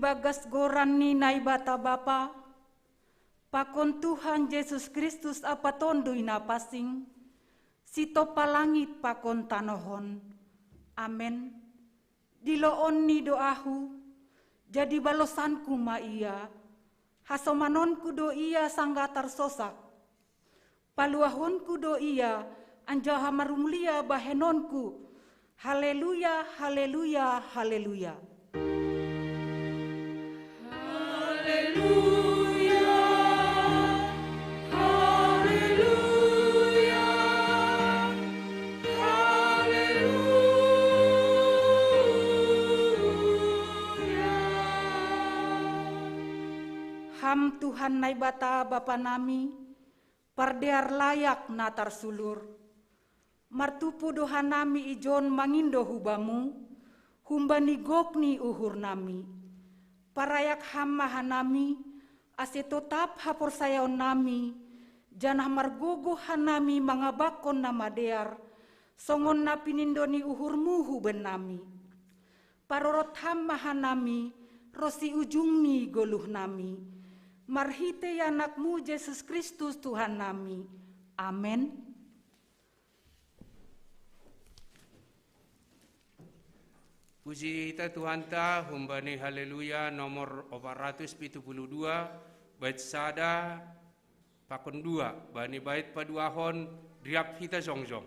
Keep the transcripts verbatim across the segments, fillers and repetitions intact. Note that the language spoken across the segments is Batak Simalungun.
Ibagas goran ni Naibata Bapa, pakon Tuhan Jesus Kristus Ampa Tonduy Na Pansing, sitompa langit pakon tanoh on. Amen. Diloonni do ahu, jadi balosanku ma ia, hasomanonku do ia sanggah tarsosak. Paluahonku do ia, anjaha marmulia bahenonku. Haleluya, haleluya, haleluya. Haleluya, haleluya, haleluya. Ham Tuhan Naibata Bapa nami, pardear layak na tarsulur. Martumpu do hanami ijon mangindo hu Bamu, humbani gok ni uhur nami. Parayak Ham ma hanami, ase totap haporsayaon nami, janah margogoh hanami mangabakkon na madear, songon na pinindo ni uhur-Mu hu bennami. Parorot Ham ma hanami, ronsi ujung ni goluh nami. Marhitei AnakMu Jesus Kristus Tuhan nami. Amen. Puji hita Tuhanta, humbani Haleluya nomor opat ratus pitu puluh dua, bait sada pakon dua, bani bait paduahon, riap hita jongjong.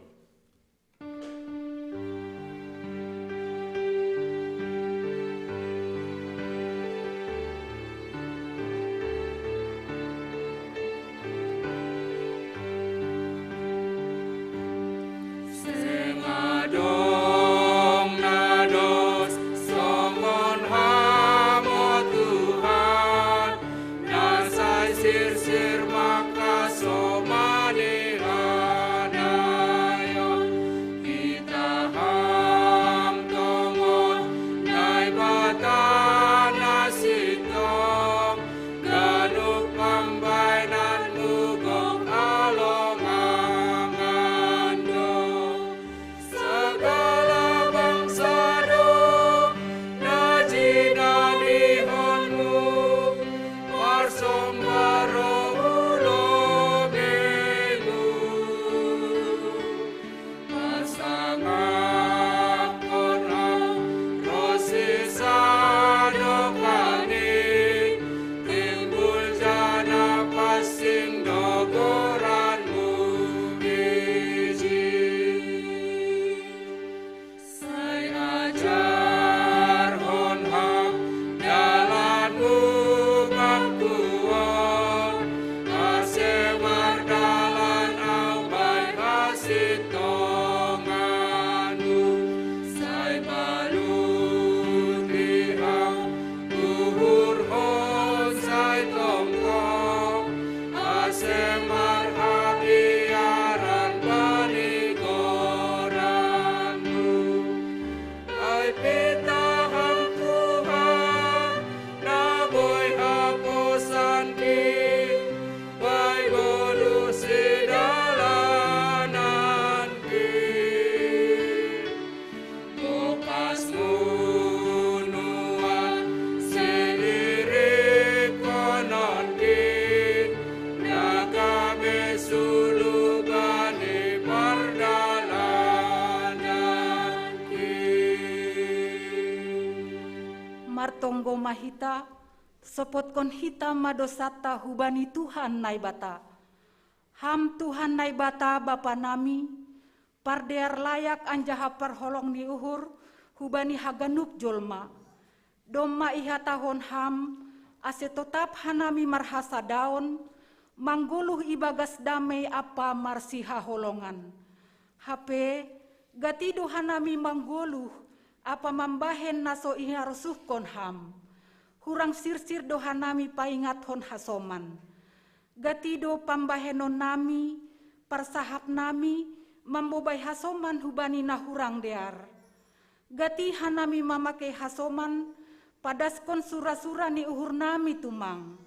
Seng adong na dos songon Ham, o Tuhan, na sai sirsir mangkasomani hanaion. Hita Ham tongon Naibata na sintong, ganup pambahenan-Mu gok halongangan do. Sagala bangsa do na jinadihon-Mu, marsomba roh hu lobei-Mu. Pasangaphon Ham ronsi sadokah ni, timbul janah pansing do goran-Mu ijin. Sai ajarhon Ham dalan-Mu bangku on, ase mardalan ahu bahen hasintongan-Mu. Sai baluti Ham uhurhon sai tongtong, ase marhabiaran bani goran-Mu. Ai pitah Ham Tuhan, na boi haposanki, bai goluh sidalananki. Bokas-Mu nuan siirikkononki, na gabe suluh bani pardalananki. Martonggo ma hita, sopotkon hita ma dousanta hubani Tuhan Naibata. Ham Tuhan Naibata Bapa nami, pardear layak anjaha parholong ni uhur hubani haganup jolma. Domma ihatahon Ham, ase totap hanami marhasadaon, manggoluh ibagas damei ampa marsihaholongan. Hape, gati do hanami manggoluh ampa mambahen na so iharosuhkon Ham. Hurang sirsir do hanami paingathon hasoman. Gati do pambahenonnami, parsahapnami, mambobai hasoman hubani na hurang dear. Gati hanami mamake hasoman, padaskon sura-sura ni uhurnami tumang.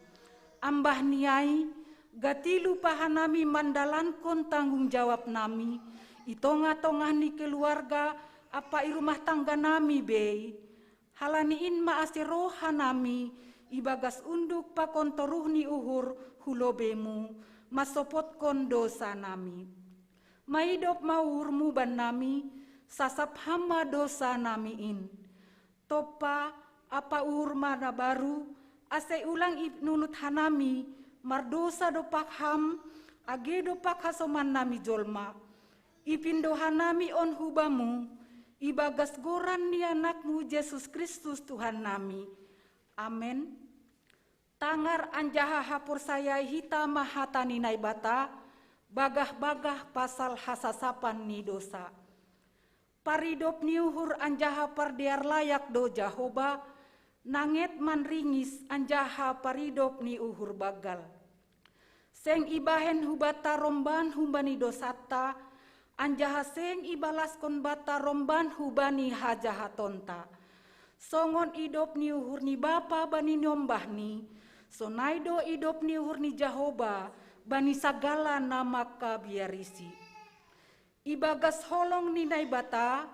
Ambah ni ai, gati lupa hanami mandalankon tanggung jawabnami, i tongah-tongah ni keluarga ampa i rumah tangganami bei. Halani in ma ase roh hanami ibagas unduk pakon toruh ni uhur hu lobeimu, masopotkon dosa nami. Maidop ma uhurmu bannami, sasap ham ma dosa nami in. Tompa ampa uhur ma na baru, ase ulang inulut hanami mardosa dompak ham, age dompak hasoman nami jolma. Ipindo hanami on hu bamu, ibagas goran ni anakmu Jesus Kristus Tuhan nami. Amen. Tangar anjaha haporsayai hita ma hata ni Naibata, bagah-bagah pasal hasasapan ni dosa. Paridop ni uhur anjaha pardear layak do Jahoba, nanget manringis anjaha paridop ni uhur banggal. Seng ibahen hubata romban humbani dosanta, anjaha seng ibalaskon bata romban hubani hajahatonta. Songon idop ni uhur ni bapa bani niombahni, sonai do idop ni uhur ni Jahoba bani sagala na mangkabiarisi. Ibagas holong ni Naibata,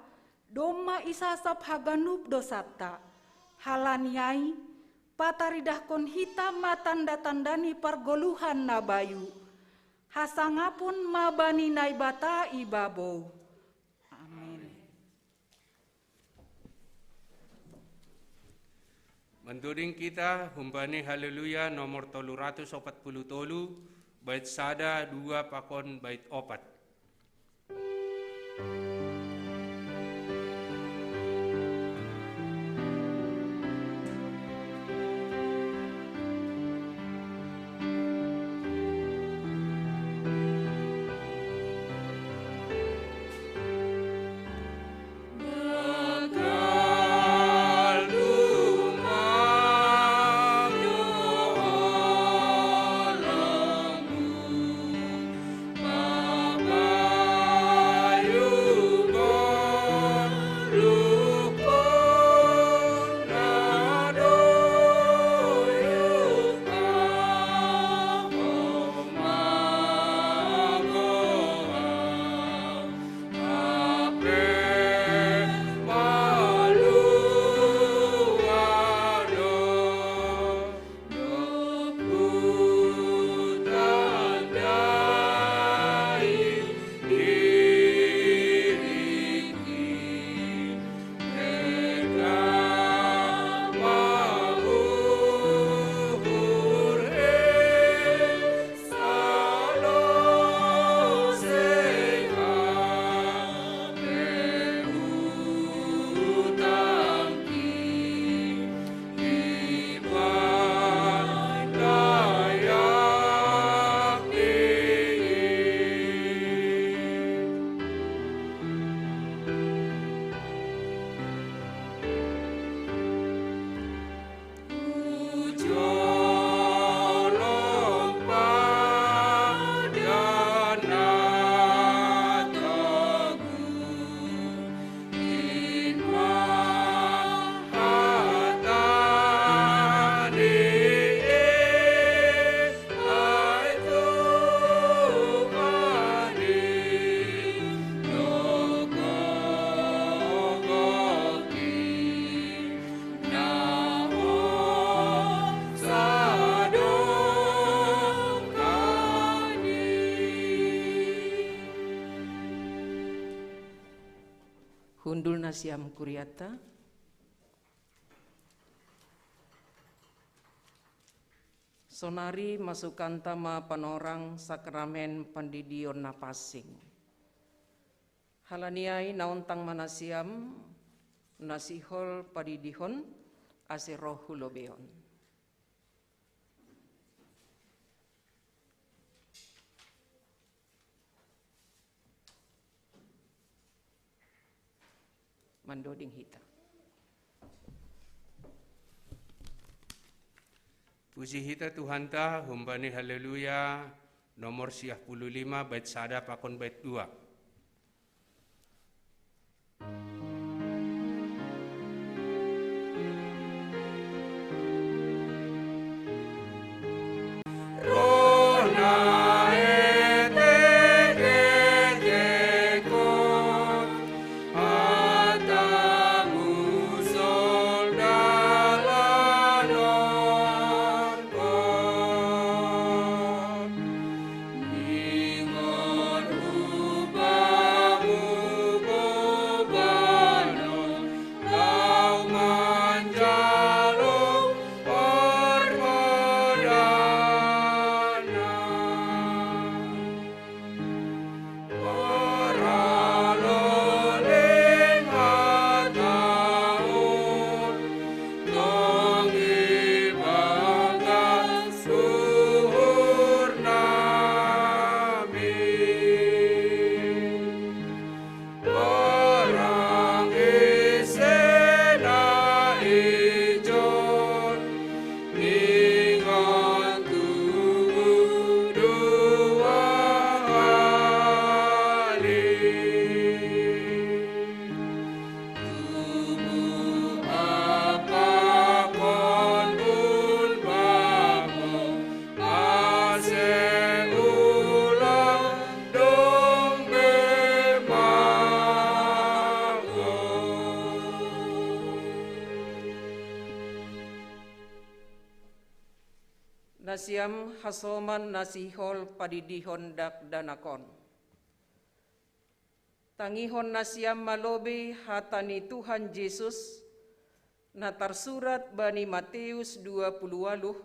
domma isasap haganup dosanta. Halani ai, pataridahkon hita ma tanda-tanda ni pargoluhan na bayu. Hasangapon ma bani Naibata ibabou. Amen. Mandoding kita humbani Haleluya nomor tolu ratus opat puluh tolu, bait sada, dua, pakon bait opat. Hundul nasiam kuriatta. Sonari masukanta ma panorang sakramen pandidion na pansing. Halani ai naontang ma nasiam na sihol padidihon ase roh hu lobeion. Mandoding hita. Puji hita Tuhanta, humbani Haleluya nomor siah puluh lima bait sada pakon bait dua. Nasiam hasoman na sihol padidihon dakdanakon. Tangihon nasiam ma lobei hata ni Tuhan Jesus, na tarsurat bani Mateus dua puluh waluh,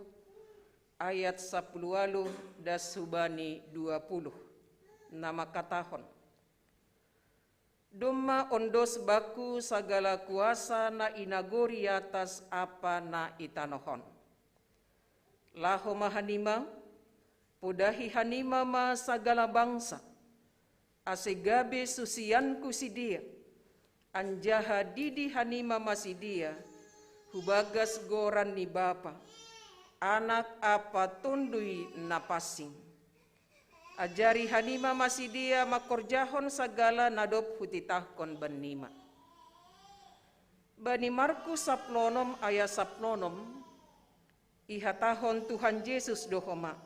ayat sapuluh waluh das hubani dua puluh, na mangkatahon: Domma ondos bangku sagala kuasa na i nagori atas ampa na i tanoh on. Laho ma hanima, podahi hanima ma sagala bangsa, ase gabe susianku sidea, anjaha didi hanima ma sidea, hubagas goran ni Bapa, Anak ampa Tonduy Napansing. Ajari hanima ma sidea mangkorjahon sagala na dob hutitahkon bannima. Bani Markus saplonom ayat saplonom, ihatahon Tuhan Jesus do homa: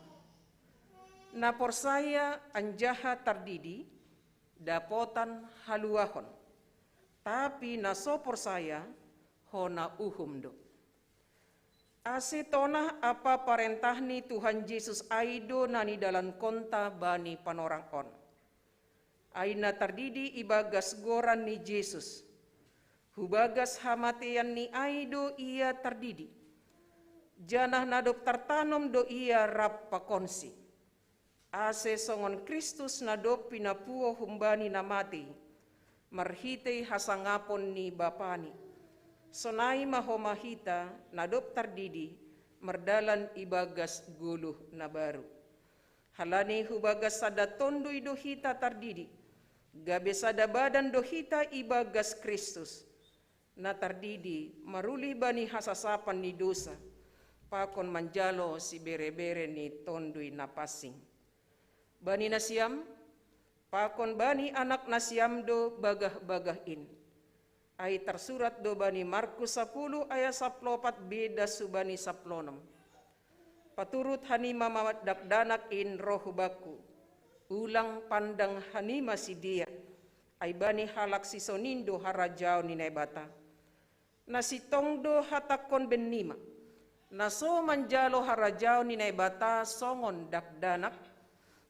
Na porsaya anjaha tardidi, dapotan haluahon. Tapi na so porsaya, hona uhum do. Ase tonah ampa parentah ni Tuhan Jesus ai do na nidalankonta bani panorang on. Ai na tardidi ibagas goran ni Jesus. Hubagas hamateianni ai do ia tardidi. Janah na dob tartanom do ia rap pakonsi. Ase songon Kristus na dob pinapuho humbani na matei, marhitei hasangapon ni Bapani, sonai ma homa hita, na dob tardidi, mardalan ibagas goluh na baru. Halani hubagas sada tonduy do hita tardidi, gabe sada badan do hita ibagas Kristus, na tardidi maruli bani hasasapan ni dousa, pakon manjalo siberebere ni Tonduy Napansing. Bani nasiam, pakon bani anak nasiam do bagah-bagah in. Ai tarsurat do bani Markus sapuluh ayat saplopat be das hubani saplonom: Paturut hanima ma dakdanak in roh hu bangku. Ulang pandang hanima sidea, ai bani halak sisonin do harajaon ni Naibata. Na sintong do hatangkon bennima: Na so manjalo harajaon ni Naibata songon dakdanak,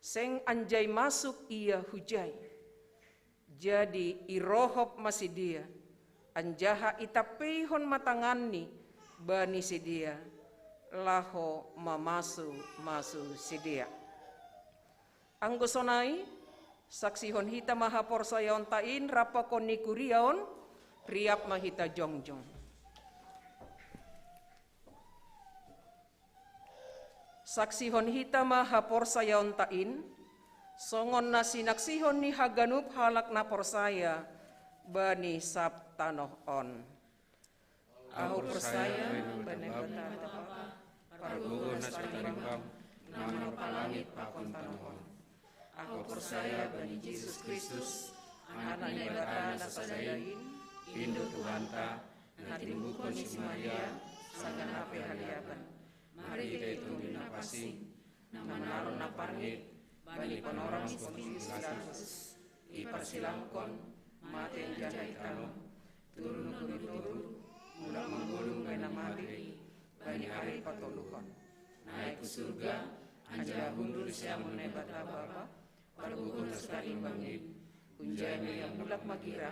seng anjai masuk ia hujai. Jadi irohop ma sidea, anjaha itampeihon ma tanganni bani sidea, laho mamasu-masu sidea. Anggo sonai, saksihon hita ma haporsayaonta in rap pakon ni kuria on, riap ma hita jongjong. Saksihon hita ma haporsayaonta in, songon na sinaksihon ni haganup halak na porsaya bani sab tanoh on. Ahu porsaya bani Naibata Bapa, pargogoh na sitarimbang, na manopa langit pakon tanoh on. Ahu porsaya bani Jesus Kristus, Anak ni Naibata na sasada in, in do Tuhanta, na tinumbuhkon si Maria, sanggah na pe haleapan. Marhitei Tonduy Napansing, na manaron na parngit bani panorang si Pontius Pilatus, iparsilangkon, mate anjaha itanom, turun ma di toruh, mulak mangolu nang na matei, bani ari patoluhon. Naik hu surga, anjaha hundul siamun Naibata Bapa, pargogoh na sitarimbang in, hunjai ma ia mulak magira,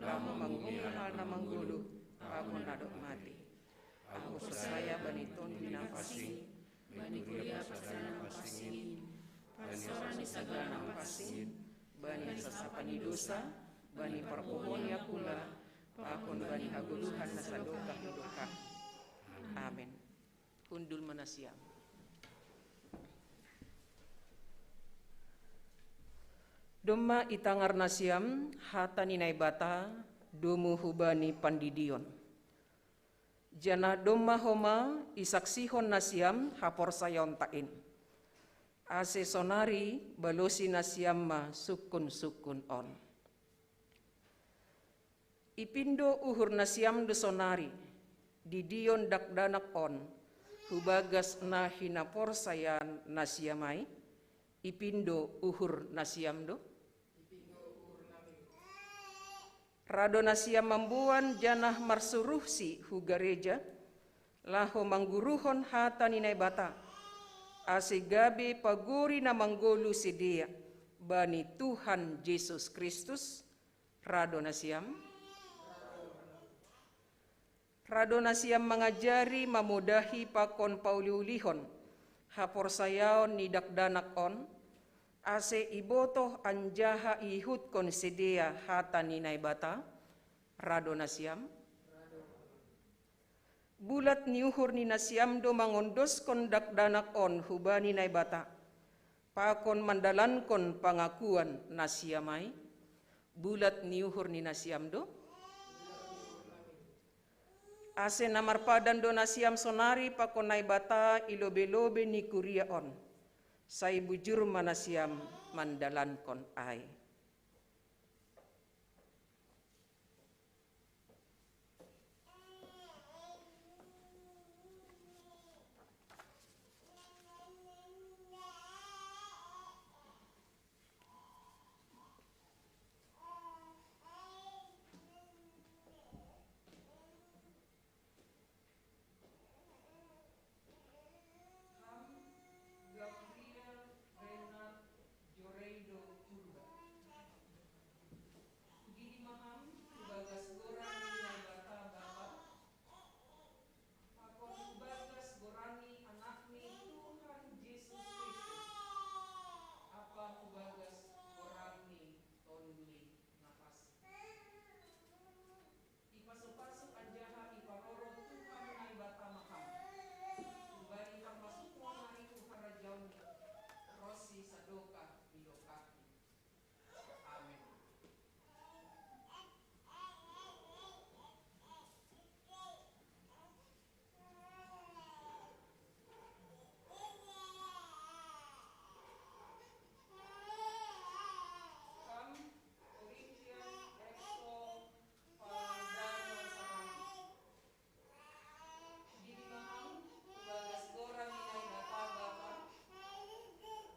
laho manguhumi halak na manggoluh, pakon na dob mate. Ahu porsaya bani Tonduy Napansing, bani kuria pasada na pansing, bani sora ni sagala na pansing, bani hasasapan ni dousa, bani parpohon ni angkula, pakon bani hagoluhan na sadokah ni dokah. Amen. Hundul ma nasiam. Domma itangar nasiam hata ni Naibata, domu hubani pandidion. Janah domma homa isaksihon nasiam haporsayaonta in. Ase sonari balosi nasiam ma sungkun-sungkun on. Ipindo uhur nasiam do sonari, didion dakdanak on, hubagas na hinaporsayaon nasiam ai, ipindo uhur nasiam do? Ra do nasiam mamboan janah marsuruhsi hu gareja, laho mangguruhon hata ni Naibata, ase gabe pagori na manggoluh sidea bani Tuhan Jesus Kristus, rado nasiam? Rado nasiam mangajari, mamodahi pakon paulih-ulihon haporsayaon ni dakdanak on, ase ibotoh anjaha iihutkon sidea hata ni Naibata? Rado nasiam? Bulat ni uhur ni nasiam do mangondoskon dakdanak on hubani Naibata, pakon mandalankon pangakuan nasiam ai? Bulat ni uhur ni nasiam do? Ase na marpadan do nasiam sonari pakon Naibata i lobei-lobei ni kuria on, sai bujur ma nasiam mandalankon ai. Ham, Gabriel Renat Joreido Purba. Hugidi ma ham hubagas goran ni Naibata Bapa, pakon hubagas goran ni Anakni Tuhan Jesus Kristus, ampa hubagas goran ni Tonduy Napansing. Ipasu-pasu anjaha iparoro Tuhan Naibata ma ham, humbani parmasukMu nari hu harajaonMu, ronsi sadokah ni dokahni. Amen. Kam, Korintian, Exo, Pardano Sarani. Hugidi ma ham hubagas goran ni Naibata Bapa,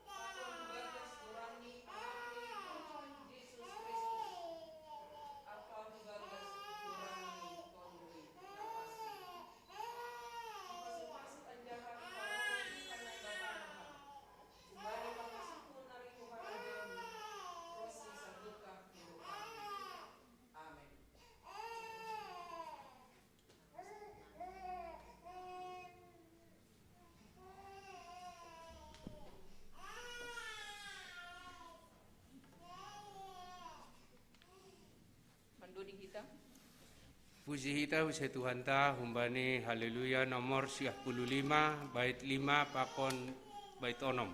pakon hubagas goran ni Anakni Tuhan Jesus Kristus, ampa hubagas goran ni Tonduy Napansing. Ipasu-pasu anjaha iparoro Tuhan Naibata ma ham, humbani parmasukMu nari hu harajaonMu, ronsi sadokah ni dokahni. Amen. Mandodi hita. Puji hita use Tuhanta, humbani Haleluya nomor siah puluh lima, bait lima pakon bait onom.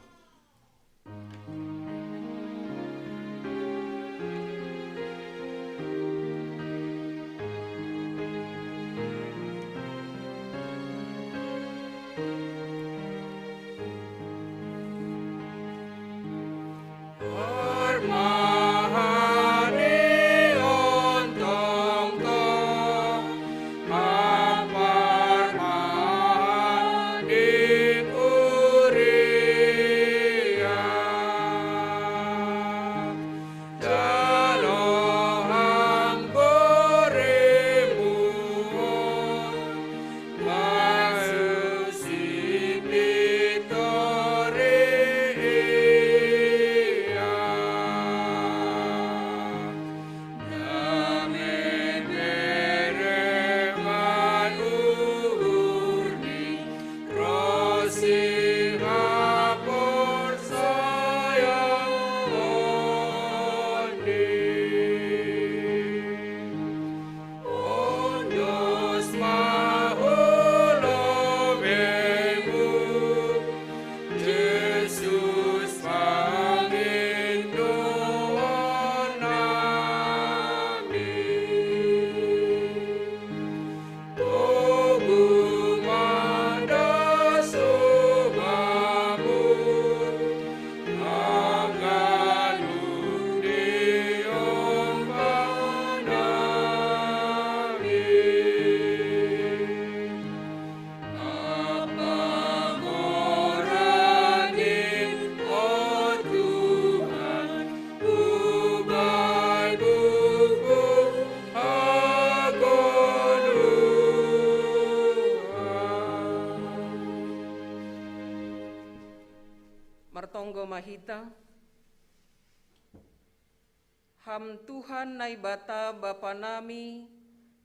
Ham Tuhan Naibata Bapa nami,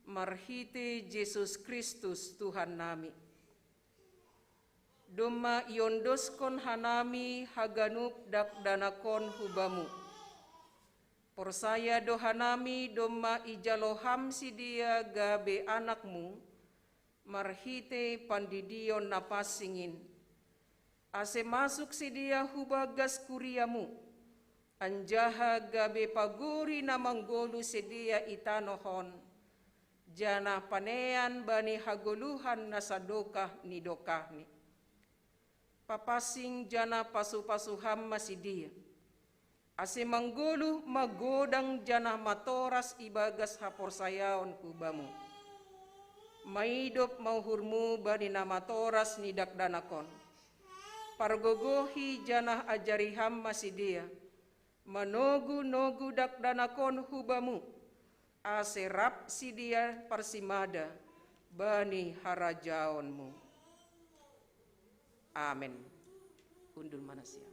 marhite Jesus Kristus Tuhan nami. Domma iondoskon hanami haganup dakdanakon hu Bamu. Porsaya do hanami domma ijalo Ham sidia gabe anakmu, marhite pandidion na pansingin, ase masuk sidia hu bagas kuriamu, anjaha gabe pagori na manggolu sidia i tanohon, janah panean bani hagoluhan na sadokah ni dokahni. Papansing janah pasu-pasu Ham ma sidia, ase manggoluh magodang janah matoras ibagas haporsayaon hu Bamu. Maidop ma uhurmu bani na matoras ni dakdanakon. Pargogohi janah ajari Ham ma sidia, manogu-nogu dakdanakon hu Bamu, ase rap sidia parsimada bani harajaonmu. Amen. Hundul ma nasiam.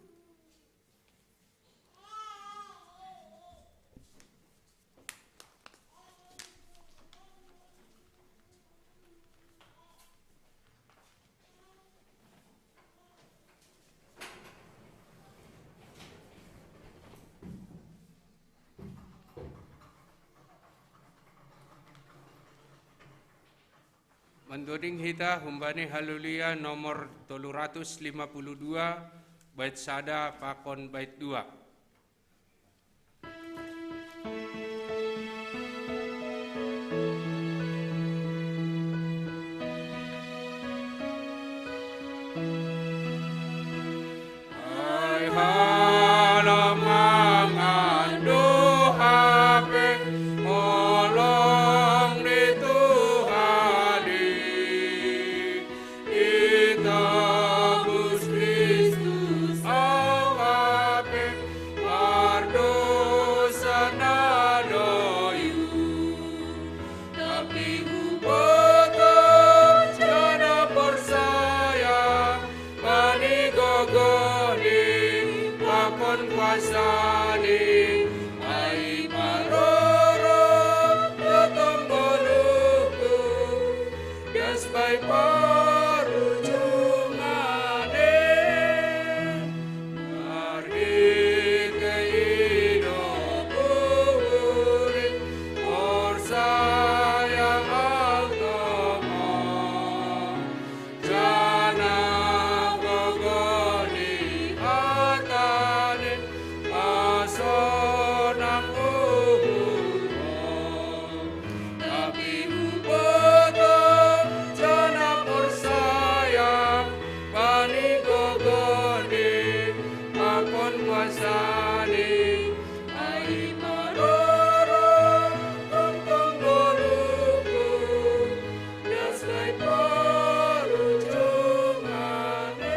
Mandoding hita humbani Haleluya nomor tolu ratus lima puluh dua, bait sada pakon bait dua. Ai halamangan do hape, holong ni Tuhan i, itobus Kristus au hape, mardousa na doyu. Tapi hubotoh janah porsaya bani gogohni pakon kuasani, ai parorot do tong ngoluhku, das bai parujungan en. Marhitei idop uhur i, porsaya au tongon, janah gogoh ni hataNi pasonang uhur on. Tapi hubotoh janah porsaya bani gogohni pakon kuasaNi, ai marorot tongtong ngoluhku, das bai parujungan en.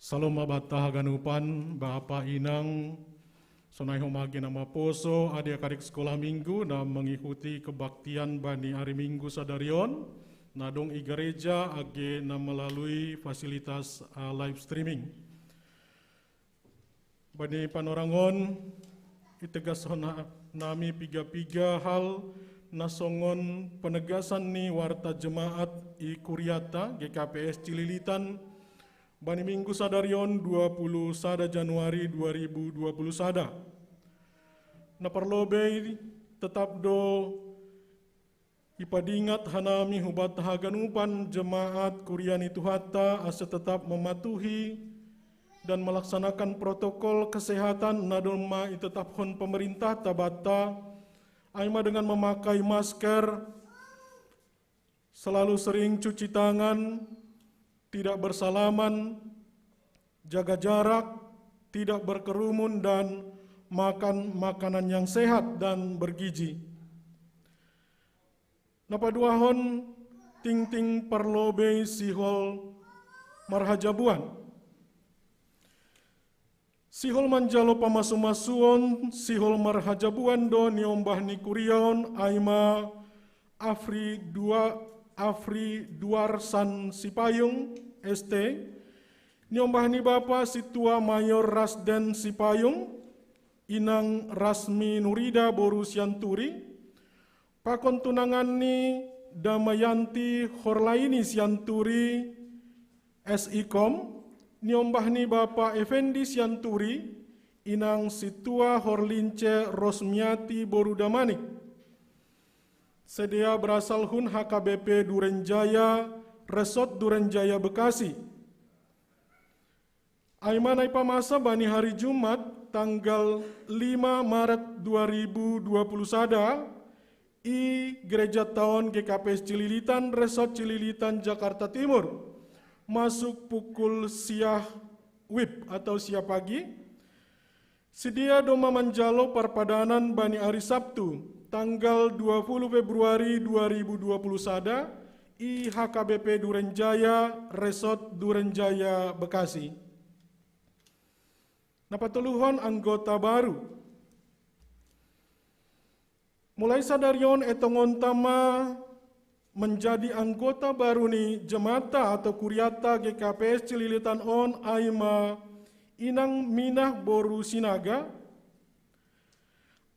Salom ma banta haganupan, bapa inang, sonai homa age na maposo, adik-adik sekolah minggu na mengikuti kebaktian bani ari Minggu sadari on, na dong i gareja age na melalui fasilitas, eh, live streaming. Bani panorang on, itagaskon ha-, nami piga-piga hal na songon penegasan ni warta jemaat i kuriata G K P S Cililitan, bani Minggu sadari on dua puluh sada Januari dua ribu dua puluh sada. Na parlobei tetap do ipadingat hanami hubanta haganupan jemaat kuria ni Tuhanta ase tetap mematuhi dan melaksanakan protokol kesehatan na domma itetaphon pemerintah tabanta, ai ma dengan memakai masker, selalu sering cuci tangan, tidak bersalaman, jaga jarak, tidak berkerumun, dan makan makanan yang sehat dan bergizi. Napaduahon, tingting parlobei sihol marhajabuan. Sihol manjalo pamasu-masuon sihol marhajabuan do niombah ni kuriaon, ai ma Afri Dua-, Afri Duarsan Sipayung, S T, niombah ni Bapa Situa Mayor Rasden Sipayung, Inang Rasmi Nurida boru Sianturi, pakon tunangan ni Damayanti Horlaini Sianturi, S I Kom, niombah ni Bapa Effendi Sianturi, Inang Situa Horlince Rosmiati boru Damanik. Sidea berasal hun H K B P Durenjaya, Resort Durenjaya, Bekasi. Ai ma na ipamasa bani hari Jumat, tanggal lima Maret dua ribu dua puluh sada, i Gereja Taon G K P S Cililitan, Resort Cililitan, Jakarta Timur, masuk pukul sia wib atau sia pagi. Sidea domma manjalo parpadanan bani ari Sabtu, tanggal dua puluh Februari dua ribu dua puluh sada, i H K B P Durenjaya, Resort Durenjaya, Bekasi. Napatoluhon, anggota baru. Mulai sadari on etongonta ma manjadi anggota baru ni jemaatta atau kuriatta G K P S Cililitan on, ai ma Inang Minah boru Sinaga.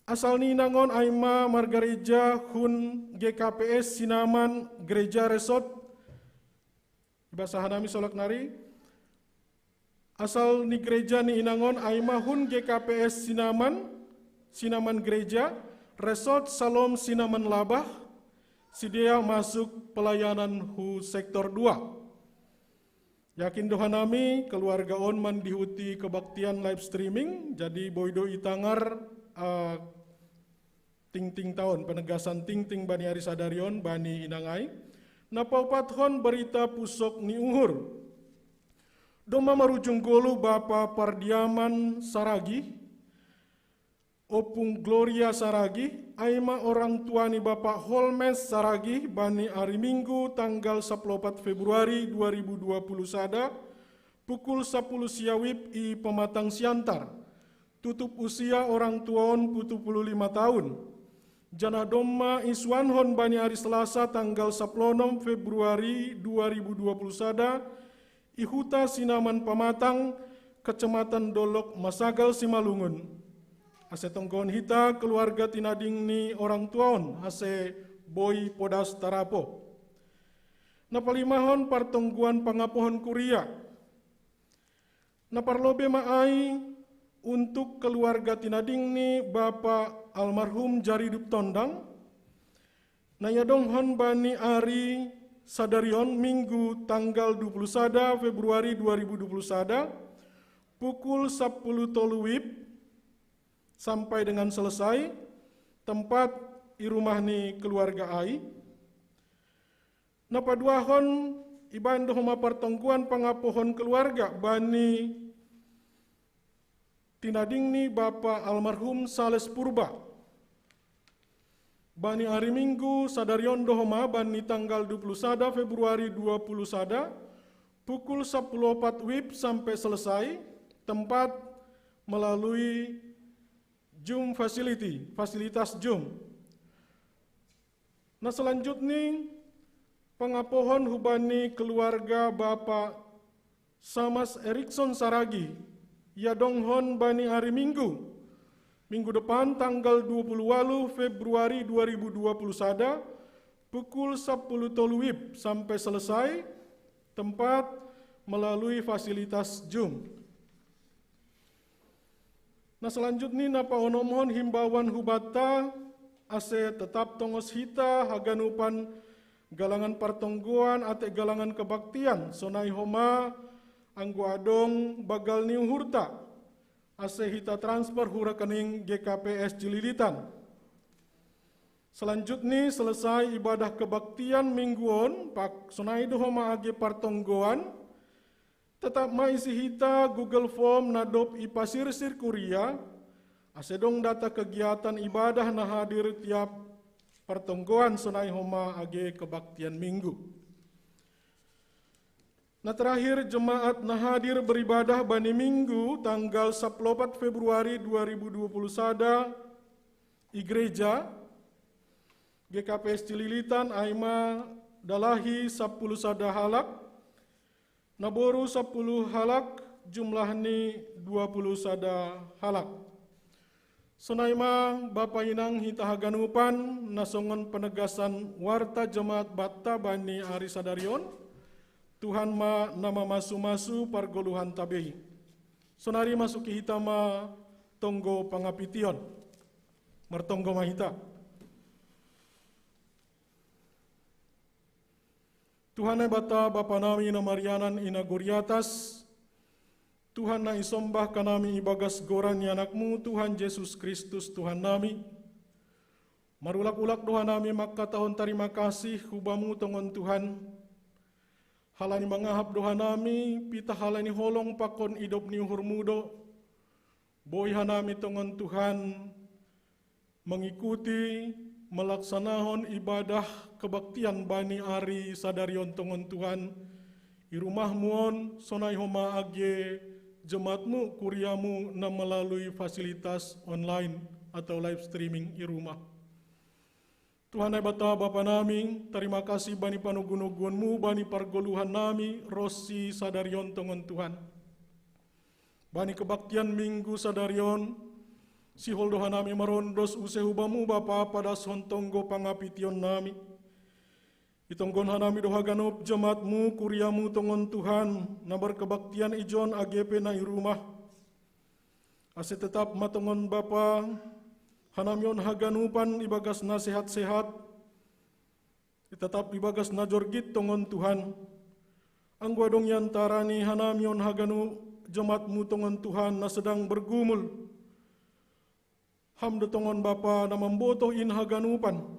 Asal ni inang on ai ma margareja hun G K P S Sinaman Gereja Resort. Ibasa hanami solak nari. Asal ni gereja ni inang on ai ma hun G K P S Sinaman, Sinaman Gereja, Resort Salom Sinaman Labah. Sidea masuk pelayanan hu sektor dua. Yakin do hanami keluarga on mandihuti kebaktian live streaming, jadi boi do itangar, eh, tingtingta on, penegasan tingting bani ari sadari on bani inang ai. Napaupathon, berita pusok ni uhur. Domma marujung golu Bapa Pardiaman Saragih, Opung Gloria Saragih, ai ma orang tua ni Bapa Holmes Saragih, bani ari Minggu tanggal sapuluh opat Februari dua ribu dua puluh sada, pukul sapuluh sia wib i Pematang Siantar. Tutup usia orang tua on pitu puluh lima tahun. Janah domma isuanhon bani ari Selasa tanggal sapuluh onom Februari dua ribu dua puluh sada, i huta Sinaman Pamatang, Kecamatan Dolok Masagal Simalungun. Ase tonggohon hita keluarga tinading ni orang tua on, ase boi podas tarapo. Napalimahon, partonggoan pangapohon kuria. Na parlobei ma ai untuk keluarga tinading ni Bapa almarhum Jaridup Tondang, na iadonghon bani ari sadari on Minggu tanggal dua puluh sada Februari dua ribu dua puluh sada, pukul sapuluh tolu wib sampai dengan selesai, tempat i rumah ni keluarga ai. Napaduahon, ibaen do homa partonggoan pangapohon keluarga bani tinading ni Bapa almarhum Sales Purba. Bani ari Minggu sadari on do homa, bani tanggal dua puluh sada Februari dua puluh sada, pukul sapuluh opat wib sampai selesai, tempat melalui Zoom facility, fasilitas Zoom. Na selanjutni, pangapohon hubani keluarga Bapa Samas Erikson Saragih, iadonghon bani ari Minggu, minggu depan tanggal dua puluh waluh Februari dua ribu dua puluh sada, pukul sapuluh tolu wib sampai selesai, tempat melalui fasilitas Zoom. Na selanjutni, napaonomhon himbauan hubanta, ase tetap tongos hita haganupan galangan partonggoan atau galangan kebaktian, sonai homa anggo adong banggal ni uhurta, ase hita transfer hu rekening G K P S Cililitan. Selanjutni, selesai ibadah kebaktian Minggu on, pak sonai do homa age partonggoan, tetap ma isi hita Google Form na dob ipasirsir kuria, ase dong data kegiatan ibadah na hadir tiap Partonggoan sonai homa age kebaktian Minggu. Na terakhir jemaat na hadir beribadah bani Minggu tanggal saplopat Februari dua ribu dua puluh sada, i gereja G K P S Cililitan aima dalahi sapuluh sada halak, naboru sapuluh halak, jumlah ni dua puluh sada halak. Sonai ma bapa inang hita haganupan na songon penegasan warta jemaat banta bani ari sadarion, Tuhan ma na mamasu-masu pargoluhan tabei. Sonari masuki hita ma tonggo pangapition. Martonggo ma hita. Tuhan Naibata Bapa nami na marianan i nagori atas, Tuhan na isombah hanami ibagas goran ni Anakmu Tuhan Jesus Kristus Tuhan nami. Marulak-ulak do hanami mangkatahon tarima kasih hu Bamu tongon Tuhan. Halani mangahap do hanami pitah halani holong pakon idop ni uhurmu do. Boi hanami tongon Tuhan mengikuti, melaksanahon ibadah kebaktian bani ari sadarion tongon Tuhan, i rumahmu on, sonai homa age jemaatmu, kuriamu na melalui fasilitas online atau live streaming i rumah. Tuhan Naibata Bapa nami, tarima kasih bani panogu-noguonmu bani pargoluhan nami ronsi sadarion tongon Tuhan. Bani kebaktian Minggu sadarion, sihol do hanami marondos use hu Bamu Bapa padashon tonggo pangapition nami. Itonggon hanami do haganup jemaatmu, kuriamu tongon Tuhan, na markebaktian ijon age pe na i rumah. Ase tetap ma tongon Bapa, hanami on haganupan ibagas na sehat-sehat, tetap ibagas na jorgit tongon Tuhan. Anggo adong i antara ni hanami on haganup jemaatmu tongon Tuhan na sedang bergumul, Ham do tongon Bapa na mambotoh in haganupan.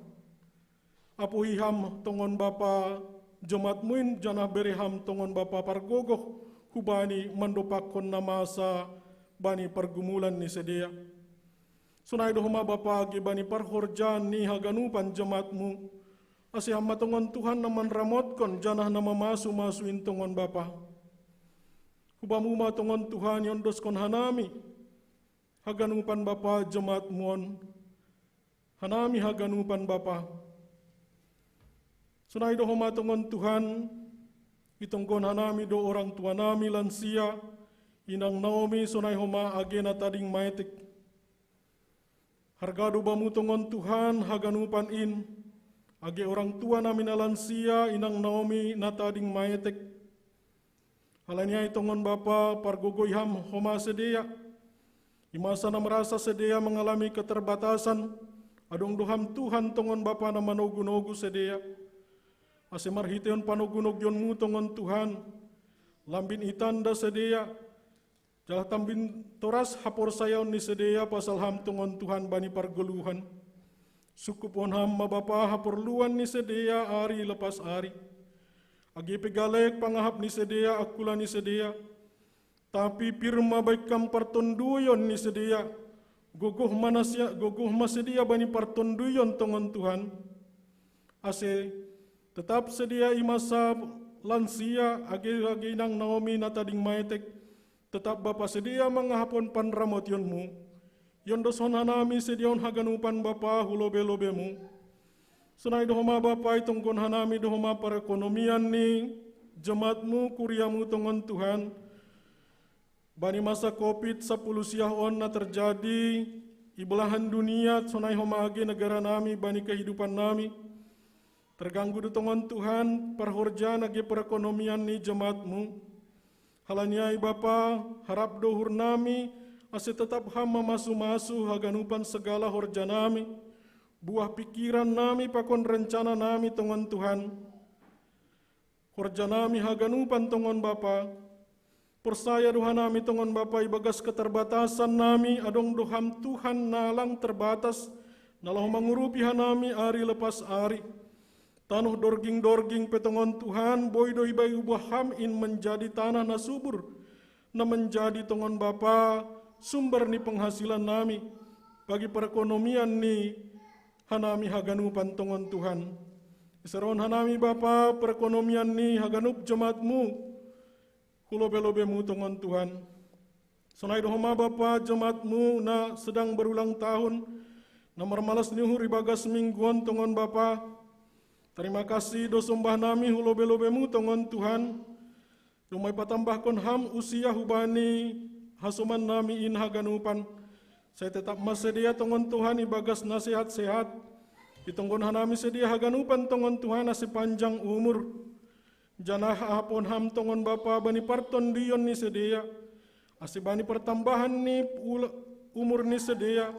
Apuhi Ham tongon Bapa jemaatmu in, janah bere Ham tongon Bapa pargogoh hubani mandopakkon na masa bani pargumulan ni sidea. Sonai do homa Bapa age bani parhorjaan ni haganupan jemaatmu. Ase Ham ma tongon Tuhan na manramotkon janah na mamasu-masu in tongon Bapa. Hu Bamu ma tongon Tuhan iondoskon hanami haganupan Bapa jemaatmu on. Hanami haganupan Bapa. Sonai do homa tongon Tuhan, itonggon hanami do orang tua nami lansia, inang Naomi, sonai homa age na tading maetek. Harga do Bamu tongon Tuhan haganupan in, age orang tua nami na lansia, inang Naomi na tading maetek. Halani ai tongon Bapa, pargogoi Ham homa sidea. I masa na merasa sidea mengalami keterbatasan, adong do Ham Tuhan tongon Bapa na manogu-nogu sidea. Ase marhitehon panogu-nogionmu tongon Tuhan, lambin itanda sidea, jala lambin toras haporsayaon ni sidea pasal Ham tongon Tuhan bani pargoluhan. Sungkuphon Ham ma Bapa haporluan ni sidea ari lepas ari. Age pe galek pangahap ni sidea, angkula ni sidea. Tapi pir ma bahen Ham partonduyon ni sidea. Gogoh ma na sia-, gogoh ma sidea bani partonduyon tongon Tuhan. Ase tetap sidea i masa lansia, age-age inang Naomi na tading maetek, tetap Bapa sidea mangahapon panramotionmu. Iondoskon hanami sidea on haganupan Bapa hu lobe-lobemu. Sonai do homa Bapa, itonggon hanami do homa perekonomian ni jemaatmu, kuriamu tongon Tuhan. Bani masa covid sapuluh siah on na terjadi i belahan dunia, sonai homa age negara nami bani kehidupan nami. Terganggu do tongon Tuhan parhorjaan age perekonomian ni jemaatmu. Halani ai Bapa, harap do uhur nami, ase tetap Ham mamasu-masu haganupan segala horja nami, buah pikiran nami pakon rencana nami tongon Tuhan. Horja nami haganupan tongon Bapa. Porsaya do hanami tongon Bapa ibagas keterbatasan nami, adong do Ham Tuhan na lang terbatas, na laho mangurupi hanami ari lepas ari. Tanoh dorging-dorging pe tongon Tuhan, boi do ibuah Ham in menjadi tanah na subur, na menjadi tongon Bapa sumber ni penghasilan nami, bagi perekonomian ni hanami haganupan tongon Tuhan. Isarahon hanami Bapa perekonomian ni haganup jemaat-Mu, hu lobe-lobe-Mu tongon Tuhan. Sonai do homa Bapa jemaat-Mu na sedang berulang tahun, na marmalas ni uhur ibagas minggu on tongon Bapa. Tarima kasih do sombah nami hu lobe-lobe-Mu tongon Tuhan. Domai patambahkon Ham usia hubani hasoman nami in haganupan. Sai tetap ma sidea tongon Tuhan ibagas na sehat-sehat. Itonggon hanami sidea haganupan tongon Tuhan ase panjang umur. Janah ahapon Ham tongon Bapa bani partondion ni sidea. Ase bani pertambahan ni ula-, umur ni sidea.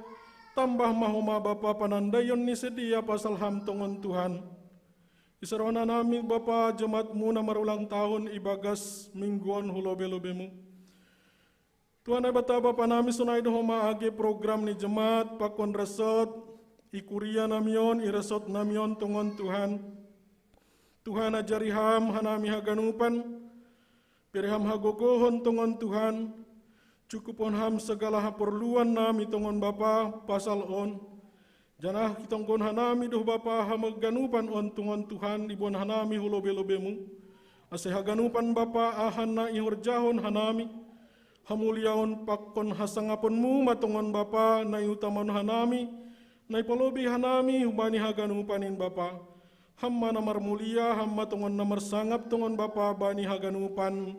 Tambah ma homa Bapa panandaion ni sidea pasal Ham tongon Tuhan. Isarahon hanami Bapa jemaat-Mu na marulang tahun ibagas minggu on hu lobe-lobe-Mu. Tuhan Naibata Bapa nami, sonai do homa age program ni jemaat pakon resort, i kuria nami on, i resort nami on tongon Tuhan. Tuhan ajari Ham hanami haganupan, bere Ham hagogohon tongon Tuhan, cukupkon Ham segala haporluan nami tongon Bapa pasal on. Janah itonggon hanami do Bapa haganupan on tongon Tuhan iboan hanami hu lobe-lobe-Mu. Ase haganupan Bapa aha na ihorjahon hanami. Hamuliaon pakon hasangapon-Mu ma tongon Bapa na iutamahon hanami, na ipalobei hanami hubani haganupan in Bapa. Ham ma na marmulia, Ham ma tongon na marsangap tongon Bapa bani haganupan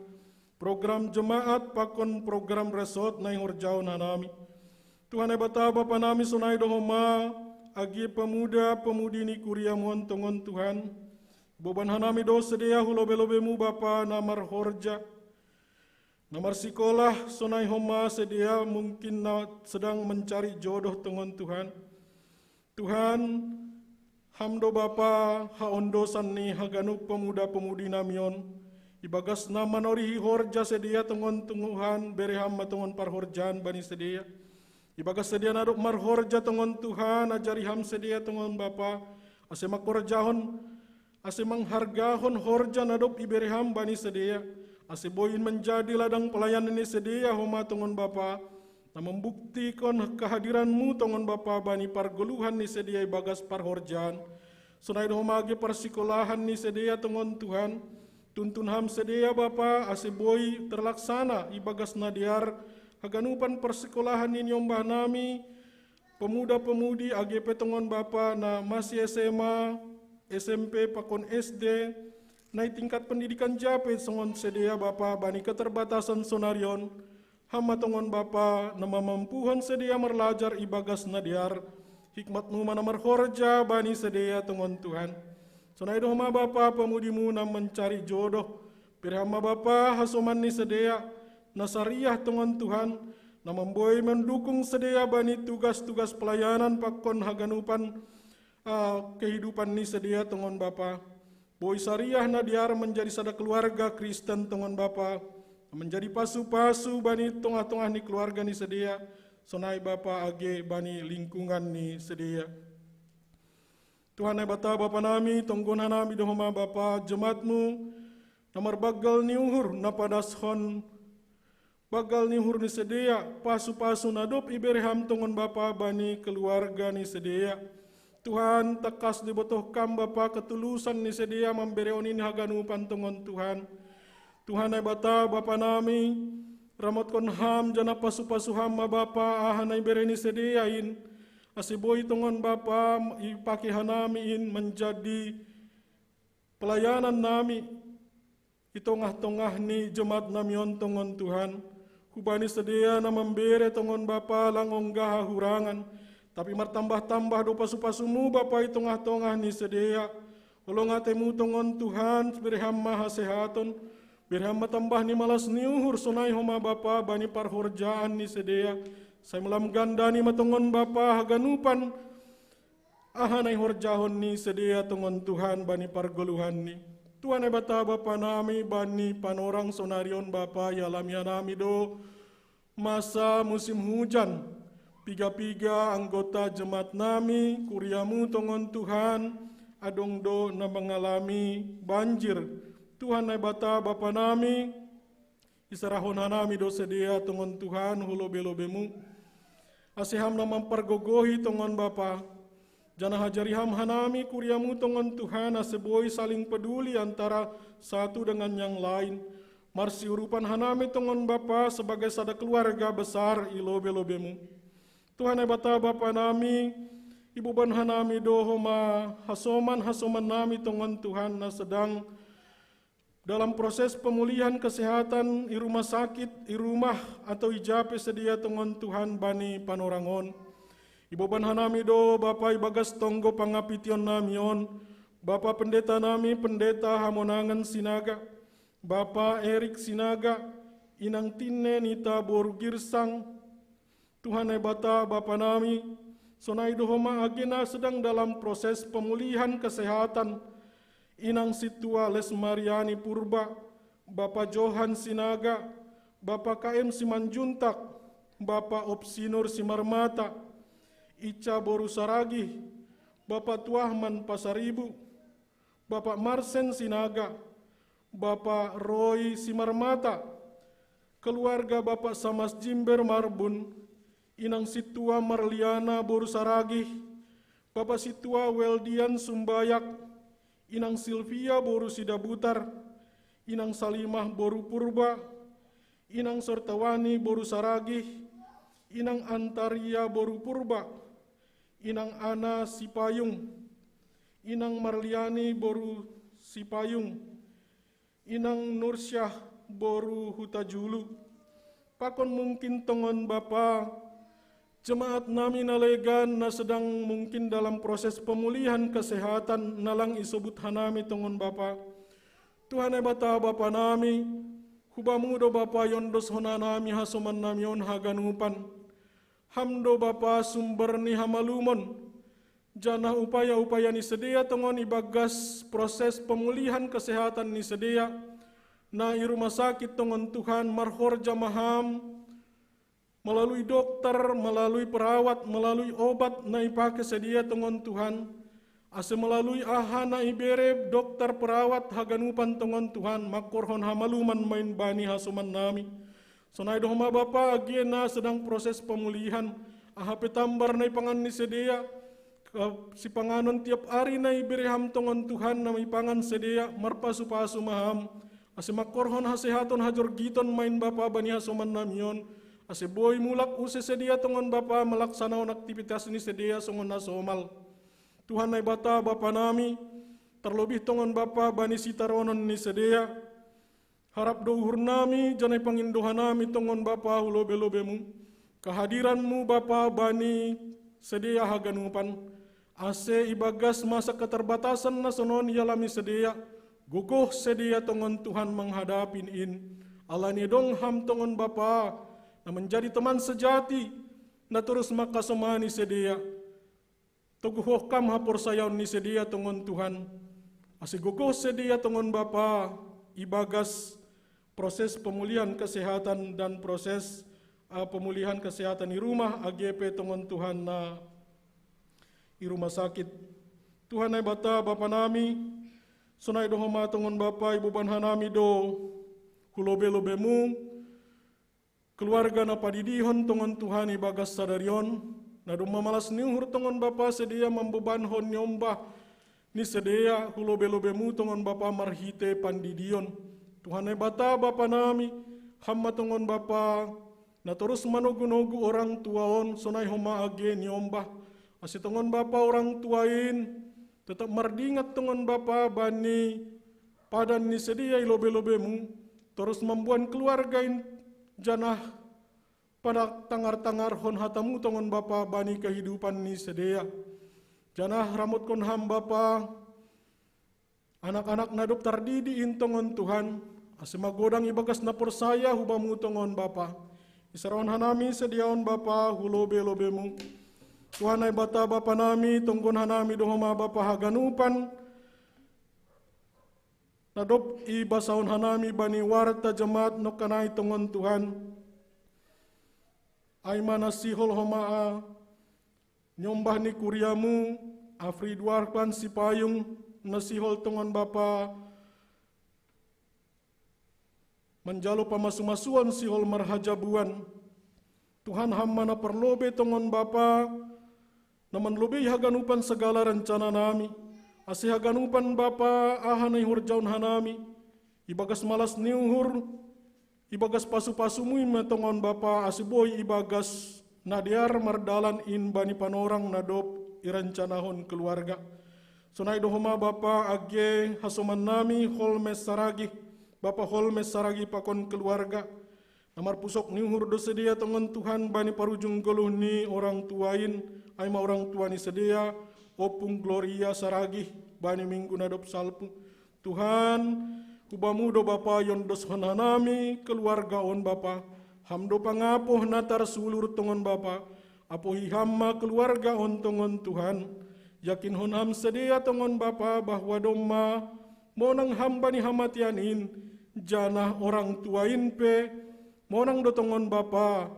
program jemaat pakon program resort na ihorjahon hanami. Tuhan Naibata Bapa nami, sonai do homa age pemuda-pemudi ni kuria-Mu on tongon Tuhan. Iboban hanami do sidea hu lobe-lobe-Mu Bapa na marhorja, na marsikolah, sonai homa sidea mungkin na sedang mencari jodoh tongon Tuhan. Tuhan, Ham do Bapa haondosan ni haganup pemuda-pemudi nami on. Ibagas na manorihi horja sidea tongon Tuhan, bere Ham ma tongon parhorjaan bani sidea. Ibagas sidea na dob marhorja tongon Tuhan, ajari Ham sidea tongon Bapa, ase mangkorjahon, ase manghargahon horja na dob ibere Ham bani sidea, ase boi in manjadi ladang pelayanan ni sidea homa tongon Bapa, na mambuktihon kehadiran-Mu tongon Bapa bani pargoluhan ni sidea ibagas parhorjaan. Sonai do homa age parsikolahan ni sidea tongon Tuhan, tuntun Ham sidea Bapa ase boi terlaksana ibagas na dear haganupan parsikolahan ni niombah nami, pemuda-pemudi age pe tongon Bapa na masih S M A, S M P pakon S D, na i tingkat pendidikan ja pe songon sidea Bapa bani keterbatasan sonari on, Ham ma tongon Bapa na mamampuhon sidea marlajar ibagas na dear, hikmat-Mu ma na marhorja bani sidea tongon Tuhan. Sonai do homa Bapa pemudi-Mu na mencari jodoh, bere Ham ma Bapa hasoman ni sidea, na sariah tongon Tuhan, na mamboi mandukung sidea bani tugas-tugas pelayanan pakon haganupan, ah, kehidupan ni sidea tongon Bapa. Boi sariah na dear manjadi sada keluarga Kristen tongon Bapa, manjadi pasu-pasu bani tongah-tongah ni keluarga ni sidea, sonai Bapa age bani lingkungan ni sidea. Tuhan Naibata Bapa nami, tonggon hanami do homa Bapa jemaat-Mu, na marbanggal ni uhur, na padashon banggal ni uhur ni sidea, pasu-pasu na dob ibere Ham tongon Bapa bani keluarga ni sidea. Tuhan, tangkas dibotoh Kam Bapa ketulusan ni sidea mamberehon in haganupan tongon Tuhan. Tuhan Naibata Bapa nami, ramotkon Ham janah pasu-pasu Ham ma Bapa aha na ibere ni sidea in, ase boi tongon Bapa ipake hanami in manjadi pelayanan nami i tongah-tongah ni jemaat nami on tongon Tuhan. Hubani sidea na mambere tongon Bapa lang ongga hahurangan, tapi martambah-tambah do pasu-pasu-Mu Bapa i tongah-tongah ni sidea. Holong atei-Mu tongon Tuhan, bere Ham ma hasehaton, bere Ham ma tambah ni malas ni uhur, sonai homa Bapa bani parhorjaan ni sidea. Sai malam gandani ma tongon Bapa haganupan aha na ihorjahon ni sidea tongon Tuhan bani pargoluhan ni. Tuhan Naibata Bapa nami, bani panorang sonari on Bapa, ialami hanami do masa musim hujan. Piga-piga anggota jemaat nami, kuria-Mu tongon Tuhan, adong do na mangalami banjir. Tuhan Naibata Bapa nami, isarahon hanami do sidea tongon Tuhan hu lobe-lobe-Mu. Ase Ham na mampargogohi tongon Bapa. Janah ajari ham hanami kuriamu tongon Tuhan ase boi saling peduli antara satu dengan yang lain. Marsiurupan hanami tongon Bapa sebagai sada keluarga besar i lobei-lobeimu. Tuhan Naibata Bapa nami, iboban hanami do homa hasoman-hasoman nami tongon Tuhan na sedang dalam proses pemulihan kesehatan i rumah sakit, i rumah atau i ja pe sedia tongon Tuhan bani panorang on. Iboban hanami do Bapa ibagas tonggo pangapition nami on, Bapa pendeta nami, pendeta Hamonangan Sinaga, Bapa Erik Sinaga, inang Tinne Nita boru Girsang, Tuhan Naibata Bapa nami, sonai do homa age na sedang dalam proses pemulihan kesehatan, inang sintua Lesmariani Purba, Bapa Johan Sinaga, Bapa K M Simanjuntak, Bapa Opsinur Simarmata, Ica boru Saragih, Bapa Tuahman Pasaribu, Bapa Marsen Sinaga, Bapa Roy Simarmata, keluarga Bapa Samas Jimber Marbun, inang sintua Marliana boru Saragih, Bapa sintua Weldian Sumbayak, inang Silvia boru Sidabutar, inang Salimah boru Purba, inang Sortawani boru Saragih, inang Antaria boru Purba, inang Ana Sipayung, inang Marliani boru Sipayung, inang Nursyah boru Hutajulu. Pakon mungkin tongon Bapa, jemaat nami na legan na sedang mungkin dalam proses pemulihan kesehatan na lang isobut hanami tongon Bapa. Tuhan Naibata Bapa nami, hu Bamu do Bapa iondoshon hanami hasoman nami on haganupan. Ham do Bapa sumber ni hamalumon. Janah upaya-upaya ni sidea tongon ibagas proses pemulihan kesehatan ni sidea, na i rumah sakit tongon Tuhan marhorja ma Ham, melalui dokter, melalui perawat, melalui obat na ipake sidea tongon Tuhan, ase melalui aha na ibere dokter, perawat, haganupan tongon Tuhan mangkorhon hamaluman main bani hasoman nami. Sonai do homa Bapa age na sedang proses pemulihan, aha pe tambar na ipangan ni sidea, ke-, sipanganon tiap ari na ibere Ham tongon Tuhan na ipangan sidea, marpasu-pasu ma Ham, ase mangkorhon hasehaton hajorgiton main Bapa bani hasoman nami on, ase boi mulak use sidea tongon Bapa malaksanahon aktivitas ni sidea songon na somal. Tuhan Naibata Bapa nami, tarlobih tongon Bapa bani sitaronon ni sidea, harap do uhur nami, janah ipangindo hanami tongon Bapa hu lobei-lobeimu, kehadiranmu Bapa bani sidea haganupan, ase ibagas masa keterbatasan na sonon ialami sidea, gogoh sidea tongon Tuhan manghadapi in. Alani adong Ham tongon Bapa, na manjadi teman sejati, na torus mangkasomani sidea. Toguhkon Ham haporsayaon ni sidea tongon Tuhan, ase gogoh sidea tongon Bapa, ibagas proses pemulihan kesehatan dan proses, eh, pemulihan kesehatan i rumah, age pe tongon Tuhan na i rumah sakit. Tuhan Naibata Bapa nami, sonai do homa tongon Bapa iboban hanami do hu lobei-lobeimu, keluarga na padidihon tongon Tuhan ibagas sadari on, na domma malas ni uhur tongon Bapa sidea mambobankon niombah ni sidea hu lobei-lobeimu tongon Bapa marhite pandidion. Tuhan Naibata Bapa nami, Ham ma tongon Bapa, na torus manogu-nogu orang tua on sonai homa age niombah, ase tongon Bapa orang tua in, tetap mardingat tongon Bapa bani padan ni sidea i lobei-lobeimu, torus mamboan keluarga in janah patangar-tangarhon hatamu tongon Bapa bani kehidupan ni sidea. Janah ramotkon Ham Bapa, anak-anak na dob tardidi in tongon Tuhan, ase magodang ibagas na porsaya hu Bamu tongon Bapa. Isarahon hanami sidea on Bapa hu lobei-lobeimu. Tuhan Naibata Bapa nami, tonggon hanami do homa Bapa haganupan, na dob ibasahon hanami bani warta jemaat nongkanai tongon Tuhan. Ai ma na sihol homa niombah ni kuriamu, Afri Duarpan Sipayung, na sihol tongon Bapa manjalo pamasu-masuon sihol marhajabuan. Tuhan, Ham ma na parlobei tongon Bapa, na manlobei haganupan sagala rencana nami, ase haganupan Bapa aha na ihorjahon hanami, ibagas malas ni uhur, ibagas pasu-pasumui ma tongon Bapa, ase boi ibagas na dear mardalan in bani panorang na dob irancanahon keluarga. Sonai do homa Bapa, age hasoman nami Holmes Saragih, Bapa Holmes Saragih pakon keluarga, na marpusok ni uhur do sidea tongon Tuhan bani parujung goluh ni orang tua in, ai ma orang tua ni sidea, Ompung Gloria Saragih, bani minggu na dob salpu. Tuhan, hu Bamu do Bapa iondoskon hanami keluarga on Bapa. Ham do pangapoh na tarsulur tongon Bapa. Apohi Ham ma keluarga on tongon Tuhan. Yakinkon Ham sidea tongon Bapa bahwa domma monang Ham bani hamatean in, janah orang tua in pe monang do tongon Bapa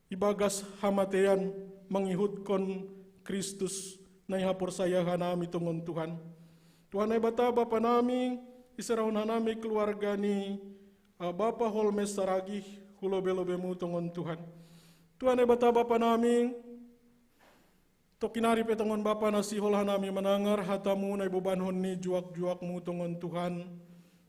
ibagas hamatean mangihutkon Kristus na ihaporsaya hanami tongon Tuhan. Tuhan Naibata Bapa nami, iserahon hanami keluarga ni, ah, Bapa Holmes Saragih hu lobei-lobeimu tongon Tuhan. Tuhan Naibata Bapa nami, tongkin ari pe tongon Bapa na sihol hanami manangar hatamu na ibobankon ni juak-juakmu tongon Tuhan.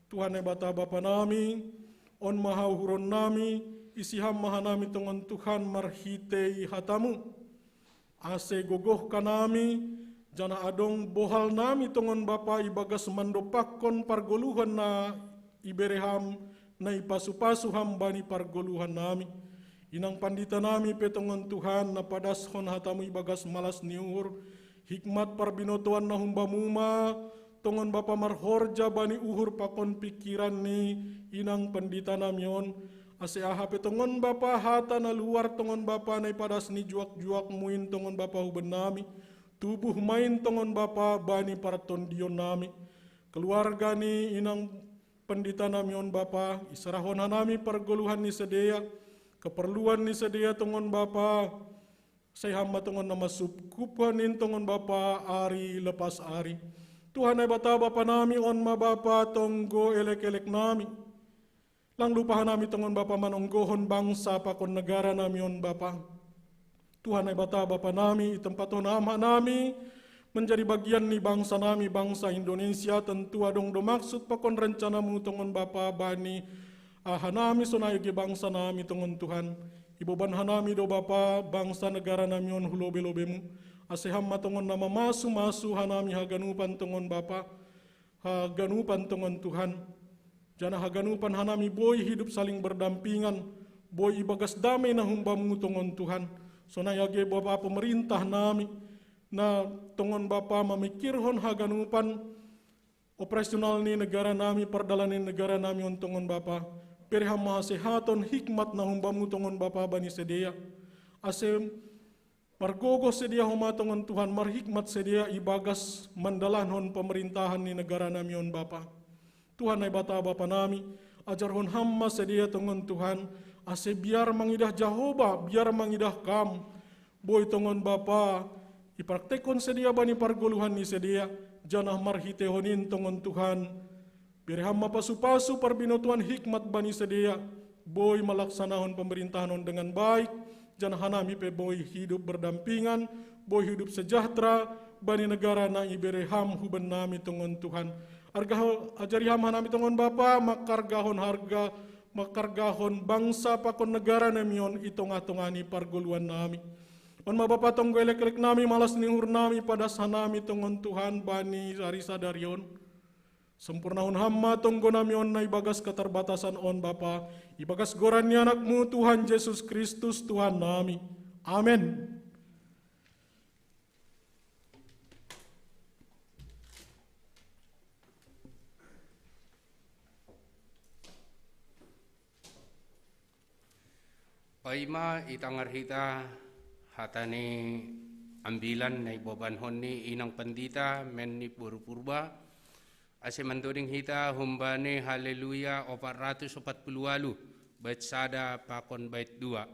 Tuhan Naibata Bapa nami, on ma hauhuron nami, isi Ham ma hanami tongon Tuhan marhitei hatamu. Ase gogoh hanami, janah adong bohal nami tongon Bapa ibagas mandompakkon pargoluhan na ibere Ham, na ipasu-pasu Ham bani pargoluhan nami. Inang pandita nami pe tongon Tuhan na padaskon hatamu ibagas malas ni uhur, hikmat parbinotoan na humbamu ma, tongon Bapa marhorja bani uhur pakon pingkiran ni inang pandita nami on, ase aha pe tongon Bapa hata na luar tongon Bapa na ipadas ni juak-juakmu in tongon Bapa huben nami, tubuh ma in tongon Bapa bani partondion nami. Keluarga ni inang pandita nami on Bapa, iserahon hanami pargoluhan ni sidea, keperluan ni sidea tongon Bapa, sai Ham ma tongon na masupkupkon in tongon Bapa ari lepas ari. Tuhan Naibata Bapa nami, on ma Bapa tonggo elek-elek nami. Lang lupa hanami tongon Bapa manonggohon bangsa pakon negara nami on Bapa. Tuhan Naibata Bapa nami, itempathon Ham hanami menjadi bagian ni bangsa nami, bangsa Indonesia, tentu adong do maksud pakon rencanamu tongon Bapa bani, ah, hanami sonai age bangsa nami tongon Tuhan. Iboban hanami do Bapa bangsa negara nami on hu lobei-lobeimu. Ase Ham ma tongon na mamasu-masu hanami haganupan tongon Bapa. Haganupan tongon Tuhan. Janah haganupan hanami boi hidup saling berdampingan, boi ibagas damei na humbamu tongon Tuhan. Sonai age Bapa pemerintah nami, na tongon Bapa mamingkirhon haganupan operasional ni negara nami, pardalan ni negara nami on tongon Bapa. Bere Ham ma hasehaton hikmat na humbamu tongon Bapa bani sidea. Ase margogoh sidea homa tongon Tuhan, marhikmat sidea ibagas mandalankon pemerintahan ni negara nami on Bapa. Tuhan Naibata Bapa nami, ajarhon Ham ma sidea tongon Tuhan, ase biar mangidah Jahowa, biar mangidah Kam, boi tongon Bapa, ipraktekkon sidea bani pargoluhan ni sidea, janah marhiteihon in tongon Tuhan, bere Ham ma pasu-pasu parbinotoan hikmat bani sidea, boi malaksanahon pemerintahan on dengan baik, janah hanami pe boi hidup berdampingan, boi hidup sejahtera bani negara na ibere Ham huben nami tongon Tuhan. Arga, ajari Ham hanami tongon Bapa, mangkargahon harga, mangkargahon bangsa pakon negara nami on i tongah-tongah ni pargoluhan nami. On ma Bapa tonggo elek-elek nami, malas ni uhur nami, padas hanami tongon Tuhan bani ari sadari on. Sempurnahon Ham ma tonggo nami on na ibagas keterbatasan on Bapa, ibagas goran ni Anak-Mu Tuhan Jesus Kristus Tuhan nami. Amen. Paima itangar hita hata ni ambilan na ibobankon ni inang pandita, men ni boru Purba, ase mandoding hita humbani Haleluya opat ratus opat puluh walu, bait sada pakon bait dua.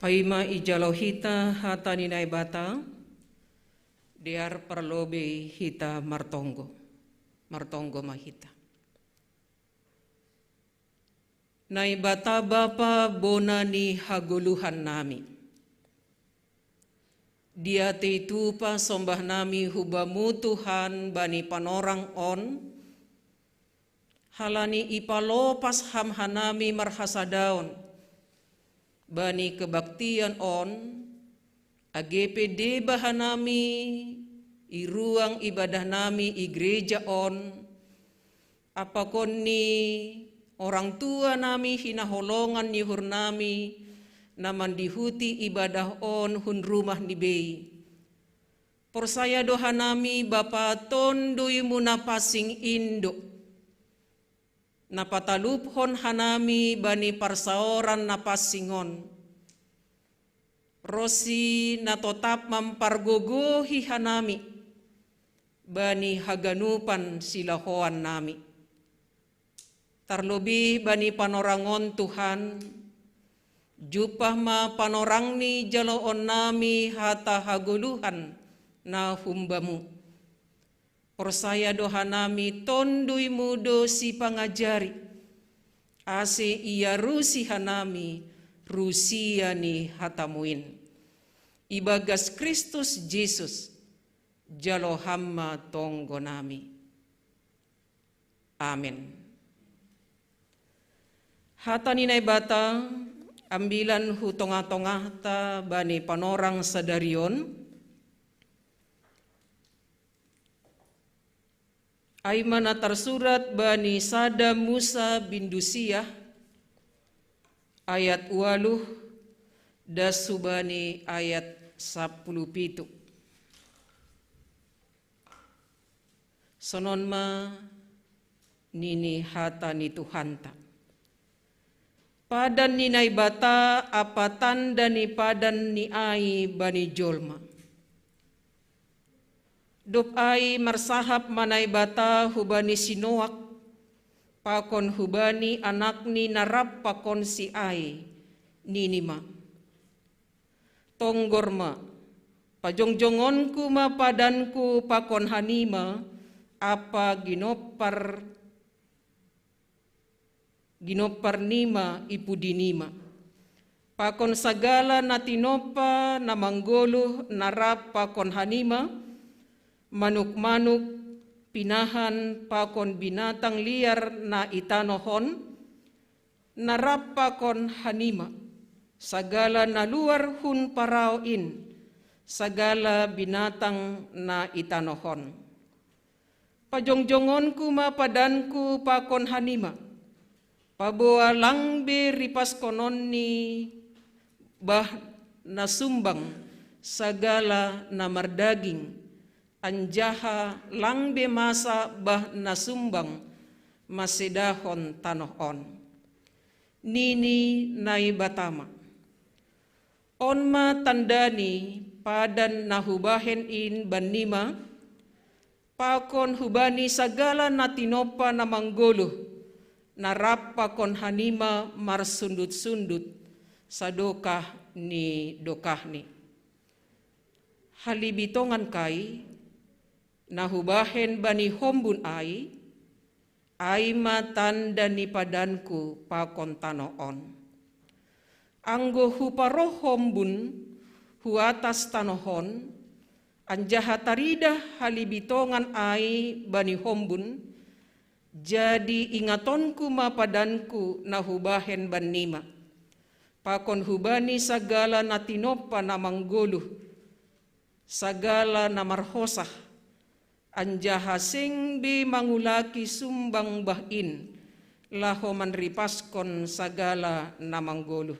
Ai ma ijalo hita hata ni Naibata, dear parlobei hita martonggo. Martonggo ma hita. Naibata Bapa bona ni hagoluhan nami. Dia tei tupa sombah nami hu Bamu Tuhan bani panorang on, halani ipalopas Ham hanami marhasadaon bani kebaktian on, age pe deba hanami i ruang ibadah nami i gereja on, apakon ni orang tua nami hinaholongan ni uhur nami na mandihuti ibadah on hun rumah ni bei. Porsaya do hanami Bapa Tonduimu na pansing in do, na pataluphon hanami bani parsaoran na pansing on, ronsi na totap mampargogohi hanami bani haganupan silahoan nami. Tarlobih bani panorang on Tuhan, jumpah ma panorang ni jaloon nami hata hagoluhan na humbamu. Porsaya do hanami Tonduimu do sipangajari, ase iarusi hanami rusia ni hatamu in. Ibagas Kristus Jesus, jalo Ham ma tonggo nami. Amen. Hata ni Naibata, ambilan hu tongah-tongahta bani panorang sadari on, ai ma na tarsurat bani sada Musa bindu sia, ayat ualuh, das hu bani ayat sampulu pitu. Sonon ma nini hata ni Tuhanta. Padan ni Naibata ampa tanda ni padan ni ai bani jolma. Dob ai marsahap ma Naibata hubani si Noak, pakon hubani anakni na rap pakonsi ai, nini ma: Tonggor ma, pajongjongonku ma padanku pakon hanima, ampa ginompar, ginompar nima i pudi nima. Pakon sagala na tinompa na manggoluh na rap pakon hanima, manuk-manuk, pinahan pakon binatang liar na i tanoh on, na rap pakon hanima, sagala na luar hun parau in, sagala binatang na i tanoh on. Pajongjongonku ma padanku pakon hanima, paboa lang be ripaskonnonni bah na sumbang sagala na mardaging, anjaha lang be masa bah na sumbang mansedahon tanoh on. Nini Naibata ma: On ma tanda ni padan na hubahen in bannima, pakon hubani sagala na tinompa na manggoluh, na rap pakon hanima marsundut-sundut, sadokah ni dokahni. Halibitongan kai, na hubahen bani hombun ai, ai ma tanda ni padanku pakon tanoh on. Anggo huparoh hombun hu atas tanoh on, anjaha taridah halibitongan ai bani hombun, jadi ingatonku ma padanku na hubahen bannima, pakon hubani sagala na tinompa na manggoluh, sagala na marhosah, anjaha seng be mangulaki sumbang bah in, laho manripaskon sagala na manggoluh.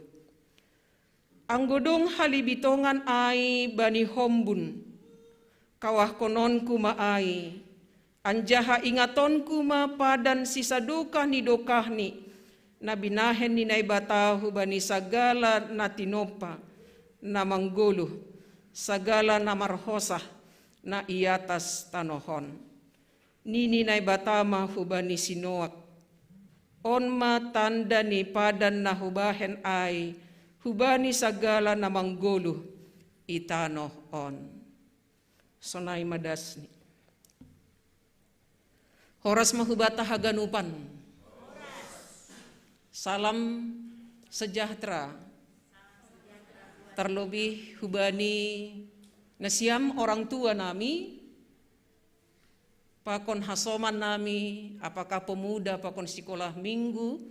Anggo dong halibitongan ai bani hombun, kawahkononku ma ai, anjaha ingatonku ma padan sisadokah ni dokahni, na binahen ni Naibata hubani sagala na tinompa na manggoluh, sagala na marhosah na i atas tanoh on. Nini Naibata ma hubani si Noak: On ma tanda ni padan na hubahen ai hubani sagala na manggoluh i tanoh on. Sonai ma dasni. Horas ma hubanta haganupan. Salam sejahtera. Terlebih hubani nasiam orang tua nami, pakon hasoman nami, apakah pemuda, pakon sikolah minggu,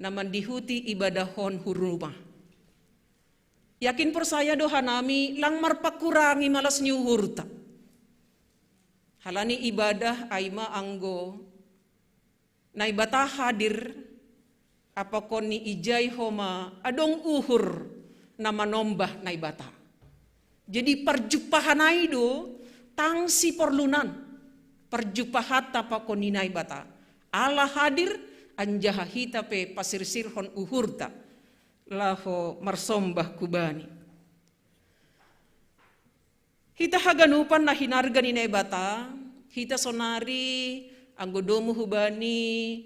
na mandihuti ibadahon hu rumah. Yakin porsaya do hanami lang marpakurangi malas ni uhurta. Halani ibadah ai ma anggo Naibata hadir, apakon ni ijai homa adong uhur na manombah Naibata. Jadi parjumpahan ai do tang siporlunan, parjumpahanta pakon ni Naibata. Allah hadir, anjaha hita pe pasirsirhon uhurta laho marsombah hubani. Hita haganupan na hinarga ni Naibata, hita sonari anggo domu hubani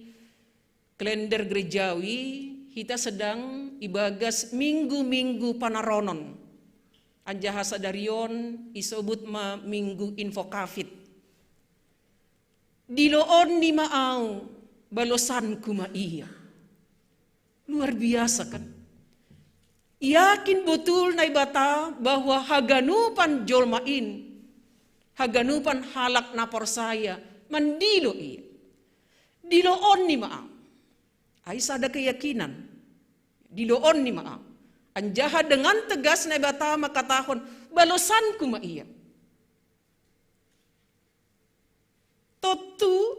kalender gerejawi, hita sedang ibagas minggu-minggu panaronon. Anjaha sadari on isobut ma minggu Invocavit. Diloon ni ma au, balosanku ma ia. Luar biasa kan? Yakin betul Naibata bahwa haganupan jolma in, haganupan halak na porsaya, mandilo ia. Diloon ni ma au. Ai sada keyakinan. Diloon ni ma au. Anjaha dengan tegas Naibata mangkatahon, balosanku ma ia. Tontu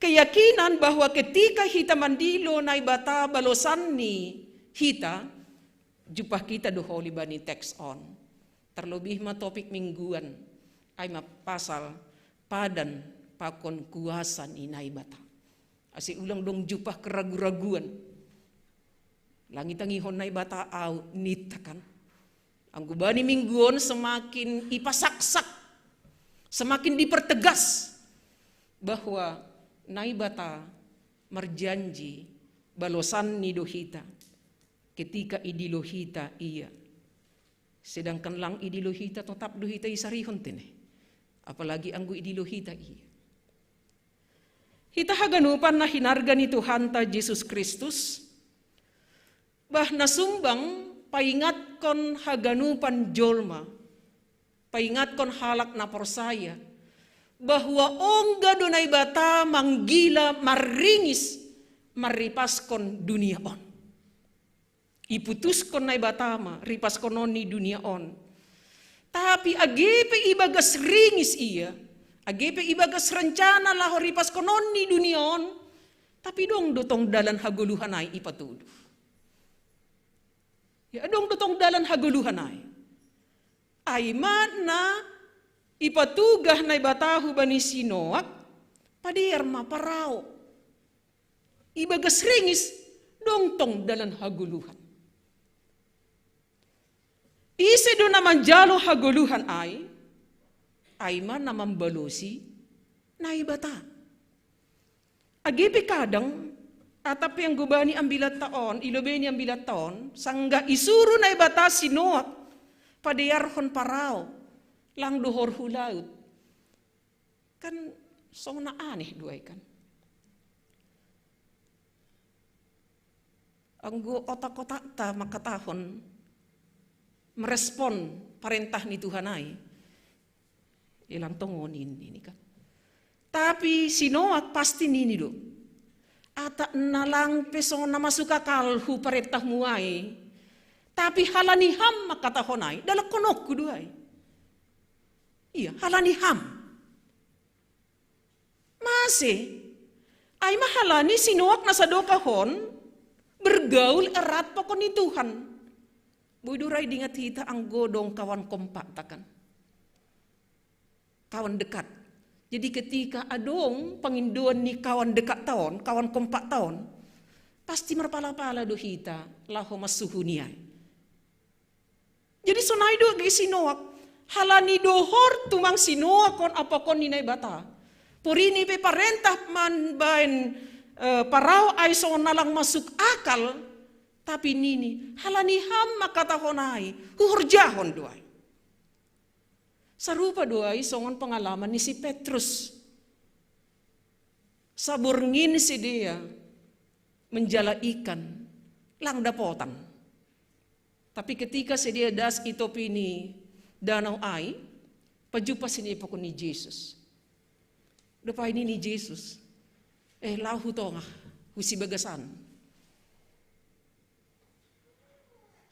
keyakinan bahwa ketika hita mandilo Naibata balosan ni hita, jumpah hita do holi bani teks on. Terlebih ma topik mingguan, ai ma pasal padan pakon kuasa ni Naibata. Ase ulang dong jumpah keragu-raguan. Lang itangihon Naibata au ninta kan. Anggo bani minggu on semakin ipasaksak, semakin dipertegas bahwa Naibata marjanji balosan ni do hita ketika idilo hita ia. Sedangkan lang idilo hita totap do hita isarihon tene. Apalagi anggo idilo hita ia. Hita haganupan na hinarga ni Tuhanta Jesus Kristus, bah na sumbang paingatkon haganupan jolma, paingatkon halak na porsaya, bahwa ongga do Naibata manggila marringis maripaskon dunia on. Iputuskon Naibata ma ripaskononni dunia on. Tapi age pe ibagas ringis ia, age pe ibagas rencana laho ripaskononni dunia on, tapi dong do tong dalan hagoluhan ai ipatuduh. Ya, dong do tong dalan hagoluhan ai. Ai ma na ipatugah Naibata hubani si Noak, padear ma parao. Ibagas ringis, dong tong dalan hagoluhan. Ise do na manjalo hagoluhan ai, ai ma na mambalosi Naibata. Age pe kadang, atap pe anggo bani ambilatta on, ilobei ni ambilatta on, sanggah isuru Naibata si Noak, padearhon parao, lang dohor hu laut. Kan songon na aneh do ai kan. Anggo otak-otakta mangkatahon merespon parentah ni Tuhan ai. Ilang tongon ini kan. Tapi si Noak pasti nini do. Ata na lang pe songon na masuk akalhu parentahmu ai. Tapi halani ham mangkatahon ai, dalangkononku do ai. Iya, halani ham. Mase, ai ma halani si Noak na sadokah on bergaul erat pakon ni Tuhan. Boi do ra idingat hita anggo dong kawan kompakta kan. Kawan dekat. Jadi ketika adong pangindoan ni kawan dekat taon, kawan kompakta on, pasti marpala-pala do hita laho masuhuni ai. Jadi sonai do age si Noak, halani dohor tumang si Noak on apakon ni Naibata. Porini pe parentah mambaen eh, parao ai songon na lang masuk akal, Tapi nini, halani ham makatahon ai, huhorjahon do ai. Sarupa do ai songon pengalaman ni si Petrus. Saborngin sidea menjala ikan, lang dapotan. Tapi ketika sidea das i topi ni danau ai, pajumpang sidea pakon ni Jesus. Dob ai nini Jesus, eh, laho hu tongah, hu sibagasan.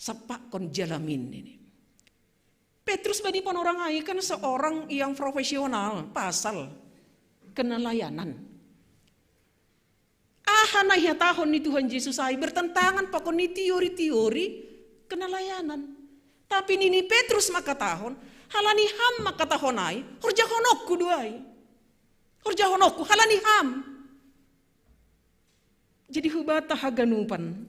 Sampakkon jalamin ini. Petrus bani panorang ai kan seorang yang profesional, pasal kenelayanan. Aha na ihatahon ni Tuhan Jesus ai bertentangan pakon ni teori-teori kenelayanan. Tapi nini Petrus makatahon, halani ham makatahon ai, horjahononku do ai. Horjahononku, halani ham. Jadi hubata haganupan,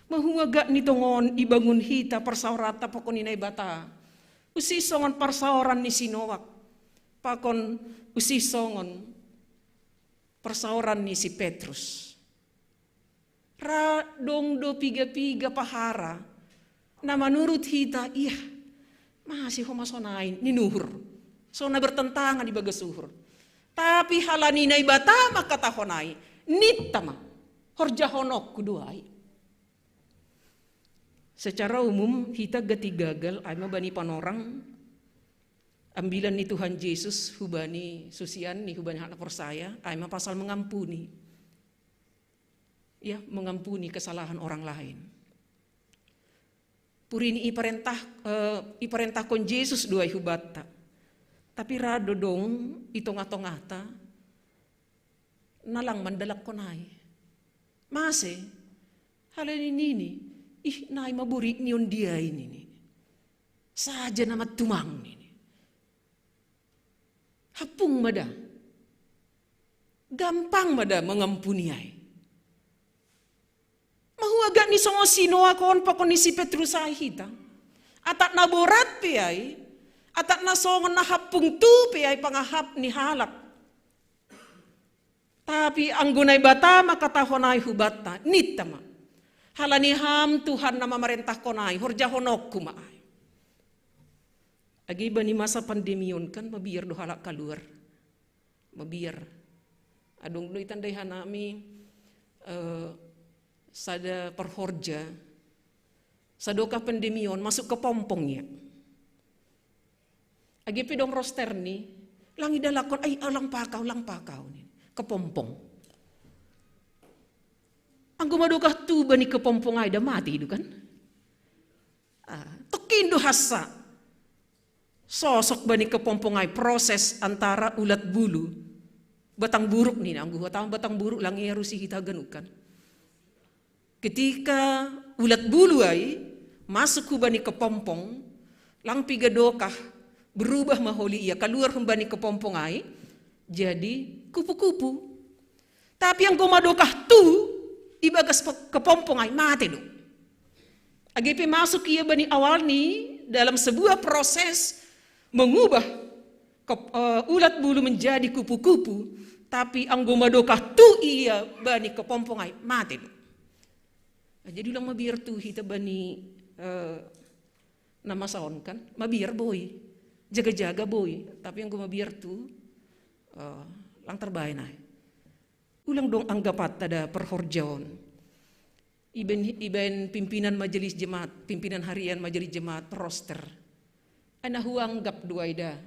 mahuagak ni tongon ibangun hita parsaoranta pakon ni Naibata. Usih songon parsaoran ni si Noak, pakon usih songon parsaoran ni si Petrus. Ra dong do piga-piga pahara na manurut hita, iah, mase homa sonai ninuhur. Sona bertentangan di bagas uhur. Tapi halani Naibata makatahon ai, ninta ma, horjahononku do ai. Secara umum hita gati gagal ai ma bani panorang ambilan ni Tuhan Jesus hubani susian ni, hubani halak na porsaya, ai ma pasal mengampuni. Ya, mengampuni kesalahan orang lain. Puri ni iparentah, eh, iparentahkon Jesus do ai hubanta. Tapi ra do dong i tongah-tongahta na lang mandalakkon ai. Mase, halani nini, ih, nai ma borik ni on dia ini ni. Saja na mantumang nini. Hampung ma da. Gampang ma da mengampuni ai. Mahuagak ni songon si Noak on pakon ni si Petrus ai hita. Atap na borat pe ai, atap na songon na hampung tu pe ai pangahap ni halak. Tapi anggo Naibata makatahon ai hubanta, ninta ma. Halani ham Tuhan na mamarentahkon ai, horjahononku ma ai. Age bani masa pandemi on kan mabiar do halak kaluar. Mabiar. Adong do itandai hanami, eh, sada parhorja. Sadokah pandemi on masuk kepompong ia. Age pe dong roster ni, lang idalakkon, ai, ah, lang pakau, lang pakau ni. Kepompong. Anggo madokah tu bani kepompong ai da mate do kan. Ah, tokkin do hansa. Sosok bani kepompong ai proses antara ulat bulu. Batang buruk ni, anggo huhatahon batang buruk lang ia rusi hita ganup kan. Ketika ulat bulu ai masuk hubani kepompong, lang piga dokah berubah ma holi ia, kaluar humbani kepompong ai jadi kupu-kupu. Tapi anggo madokah tu ibagas pe-, kepompong ai mate do. Age pe masuk ia bani awal ni dalam sebuah proses mengubah ke-, eh, ulat bulu menjadi kupu-kupu, tapi anggo madokah tu ia bani kepompong ai mate do. Nah, jadi ulang mabiar tu hita bani, eh, na masa on kan, mabiar boi, jaga-jaga boi, tapi anggo mabiar tu, eh, lang tarbaen ai. Ulang dong anggapanta da parhorja on. Ibaen, ibaen pimpinan majelis jemaat, pimpinan harian majelis jemaat, roster. Ai na huanggap do ai da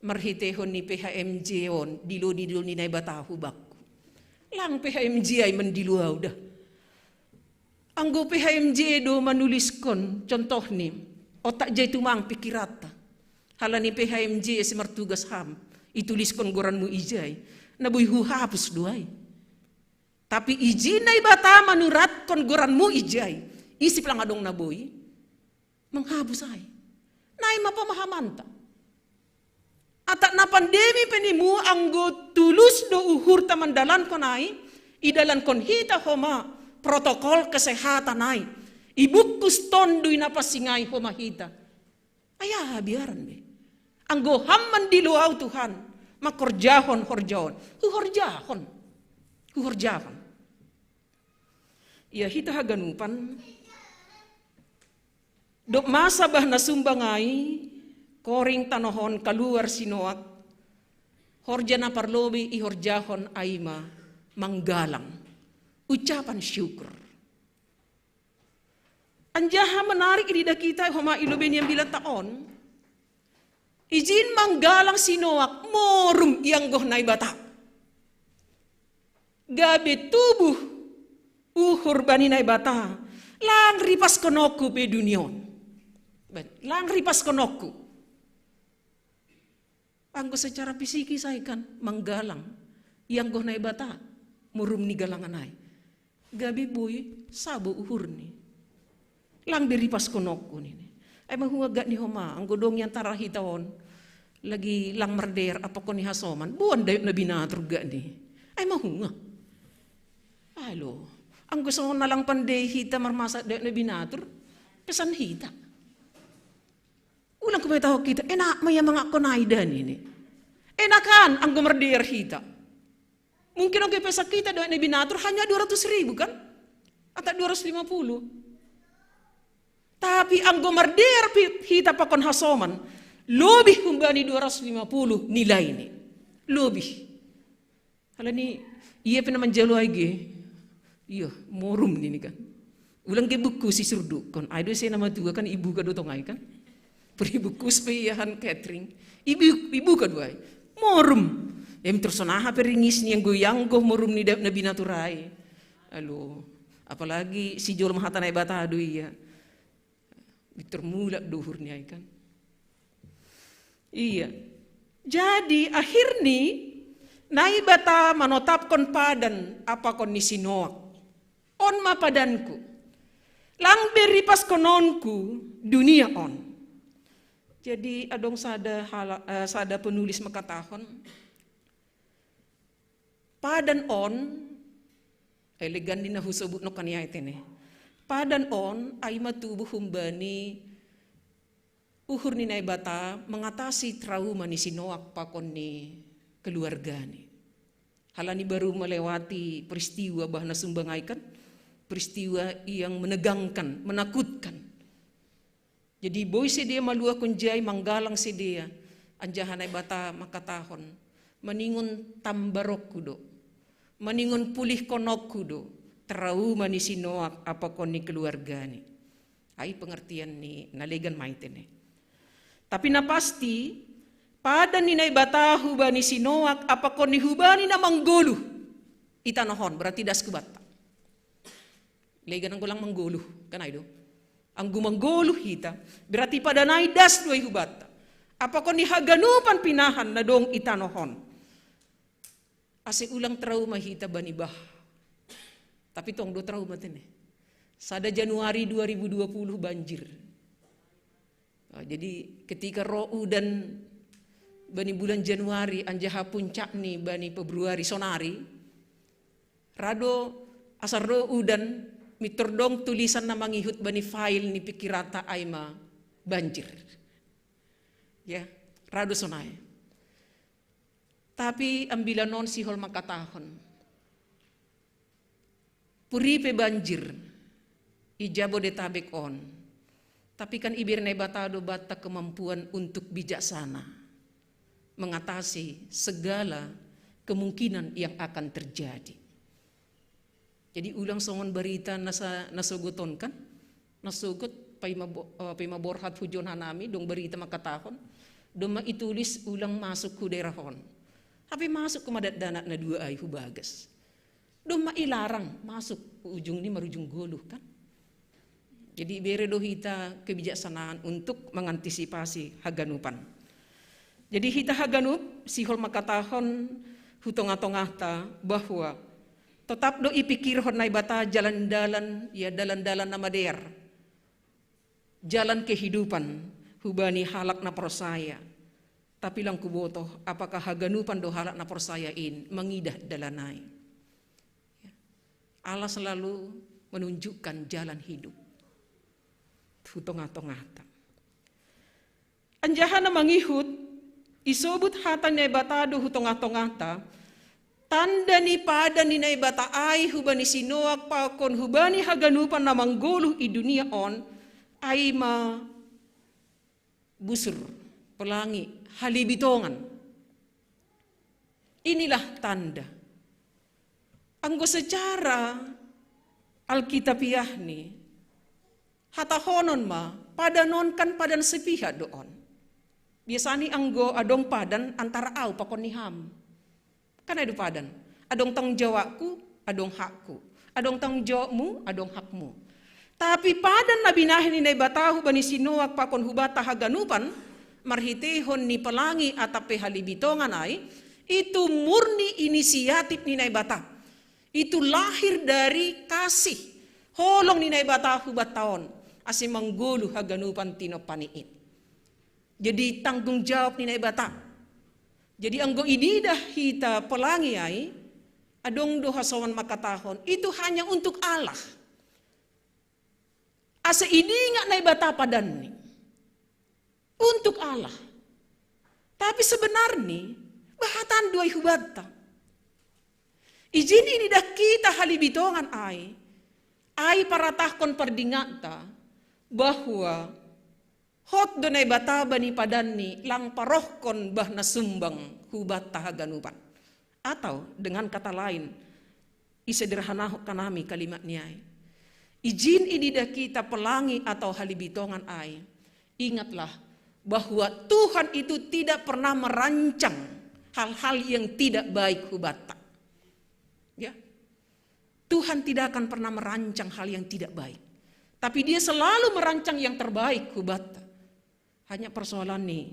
marhiteihon ni P H M J on, dilo-dilo ni Naibata hubakku. Lang P H M J ai mandilo au da. Anggo P H M J do manuliskon, contoh ni, otak jai tumang pikiranta. Halani P H M J ise martugas ham, ituliskon goranmu ijai. Na boi huhapus do ai. Tapi ijin Naibata manuratkon goranmu ijai, ise pe lang adong na boi menghapus ai. Nai ma pamahamanta. Atap na pandemi pe nimu anggo tulus do uhurta mandalankon ai, idalankon hita homa protokol kesehatan ai. Ibungkus tonduy na pansing ai homa hita. Ai aha biaran be. Anggo ham mandilo au Tuhan, mangkorjahon horja on. Huhorjahon. Huhorjahon. Ia hita haganupan, Dok masa bah na sumbang ai, koring tanohon kaluar si Noak, horja na parlobei ihorjahon ai ma manggalang, ucapan syukur. Anjaha menarik ididah kita homa i lobei ni ambilan ta on. Ijin manggalang si Noak morum ianggo Naibata. Gabe tubuh uhur bani Naibata, lang ripaskononku pe dunia on. Lang ripaskononku. Anggo secara fisikis ai kan manggalang, ianggo Naibata morum ni galangan ai. Gabe boi sabo uhurni. Lang be ripaskononku nini. Ai mahunga gak ni homa, anggo dong i antara hita on lagi lang mardear apakkon ni hasoman, boan dayok na binatur gak ni. Ai mahunga. Alo, anggo songon na lang pandei hita marmasa dayok na binatur, pesan hita. Ulang kumetahon hita, enak ma ia mangakkon ai da nini. Enakan anggo mardear hita. Mungkin anggo ipesan hita dayok na binatur hanya dua ratus ribu kan? Atau dua ratus lima puluh. Tapi anggo mardear hita pakon hasoman, lobih humbani dua ratus lima puluh nilai ni. Lobih. Halani ia pe na manjalo ai ge. Iya, morum nini kan. Ulang ge buku si surdukkon. Ai do se na matua kan ibuka do tong ai kan. Peri bukus pe ia han catering. Ibu ibuka do ai. Morum. Em tersonaha pe ringis ni anggo ianggo morum ni dayok na binatur ai. Alo, apalagi si jolma hata Naibata do ia. Termulak do uhur ni ai kan. Iya. Jadi akhirni Naibata manotapkon padan apakkon ni si Noak. On ma padanku. Lang be ripaskononku dunia on. Jadi adong sada hala, eh, sada penulis mangkatahon, padan on, elegan ni na husobut nongkan i ai tene. Padan on ai ma tubuh humbani uhur ni Naibata mengatasi trauma ni si Noak pakon ni keluargani. Halani baru melewati peristiwa bah na sumbang ai kan, peristiwa yang menegangkan, menakutkan. Jadi boi sidea maluahon jai manggalang sidea, anjaha Naibata mangkatahon, maningon tambarokku do, maningon pulihkonokku do trauma ni si Noak apakkon ni keluargani. Ai pengertian ni na legan ma i tene. Tapi na pasti, padan ni Naibata hubani si Noak apakkon ni hubani na manggoluh i tanoh on, berarti das hubatta. Legan anggo lang manggoluh, kan ai do. Anggo manggoluh hita, berarti padan ai das do i hubatta. Apakkon ni haganupan pinahan na dong i tanoh on. Ase ulang trauma hita bani bah. Tapi tong do trauma tene. Sada Januari dua ribu dua puluh banjir. Nah, jadi ketika ro udan bani bulan Januari anjaha puncak ni bani Februari sonari, rado asa ro udan, mintor dong tulisan na mangihut bani file ni pikiranta ai ma banjir. Ya, rado sonai. Tapi ambilan on sihol mangkatahon, puri pe banjir i Jabodetabek on, tapi kan ibere Naibata do banta kemampuan untuk bijaksana mengatasi segala kemungkinan yang akan terjadi. Jadi ulang songon barita na sogot on kan, na sogot paima, eh, paima borhat hujon hanami dong barita mangkatahon, domma itulis ulang masuk hu daerah on. Hape masuk ma dakdanak na dua ai hu bagas. Domma ilarang masuk ujung ni marujung goluh kan. Jadi ibere do hita kebijaksanaan untuk mengantisipasi haganupan. Jadi hita haganup sihol mangkatahon hu tonga-tongahta bahwa totap do ipikirhon Naibata jalan-jalan, ya, dalan-dalan na madear, jalan kehidupan hubani halak na porsaya. Tapi lang hubotoh apakah haganupan do halak na porsaya in mangidah dalan ai. Ya. Allah selalu menunjukkan jalan hidup hu tonga-tongahta. Anjaha na mangihut, isobut hata ni Naibata do hu tonga-tongahta, tanda ni padan ni Naibata ai hubani si Noak pakon hubani haganupan na manggoluh i dunia on, Ai ma busur, pelangi, halibitongan. Inilah tanda. Anggo secara Alkitabiah ni, hatahonon ma, padan on kan padan sepihak do on. Biasani anggo adong padan antara au pakon ni ham. Kan ai do padan. Adong tanggung jawabku, adong hakku. Adong tanggung jawabmu, adong hakmu. Tapi padan na binahen ni Naibata hubani si Noak pakon hubanta haganupan, marhiteihon ni pelangi atap pe halibitongan ai, itu murni inisiatif ni Naibata. Itu lahir dari kasih, holong ni Naibata hubanta on, ase manggoluh haganupan tinompa ni in. Jadi tanggung jawab ni Naibata. Jadi anggo ididah hita pelangi ai, adong do hasoman mangkatahon, itu hanya untuk Allah. Ase idingat Naibata padanni. Untuk Allah. Tapi sebenarni, bahatan do ai hubanta. Ijin ididah hita halibitongan ai, ai paratahkon pardinganta, bahwa hot do Naibata bani padanni lang parohkon bah na sumbang hubanta haganupan. Atau dengan kata lain, isederhanahon hanami kalimat ni ai. Ijin ididah hita pelangi atau halibitongan ai, ingatlah bahwa Tuhan itu tidak pernah merancang hal-hal yang tidak baik hubanta. Ya. Tuhan tidak akan pernah merancang hal yang tidak baik. Tapi dia selalu merancang yang terbaik hubanta. Hanya persoalan ni,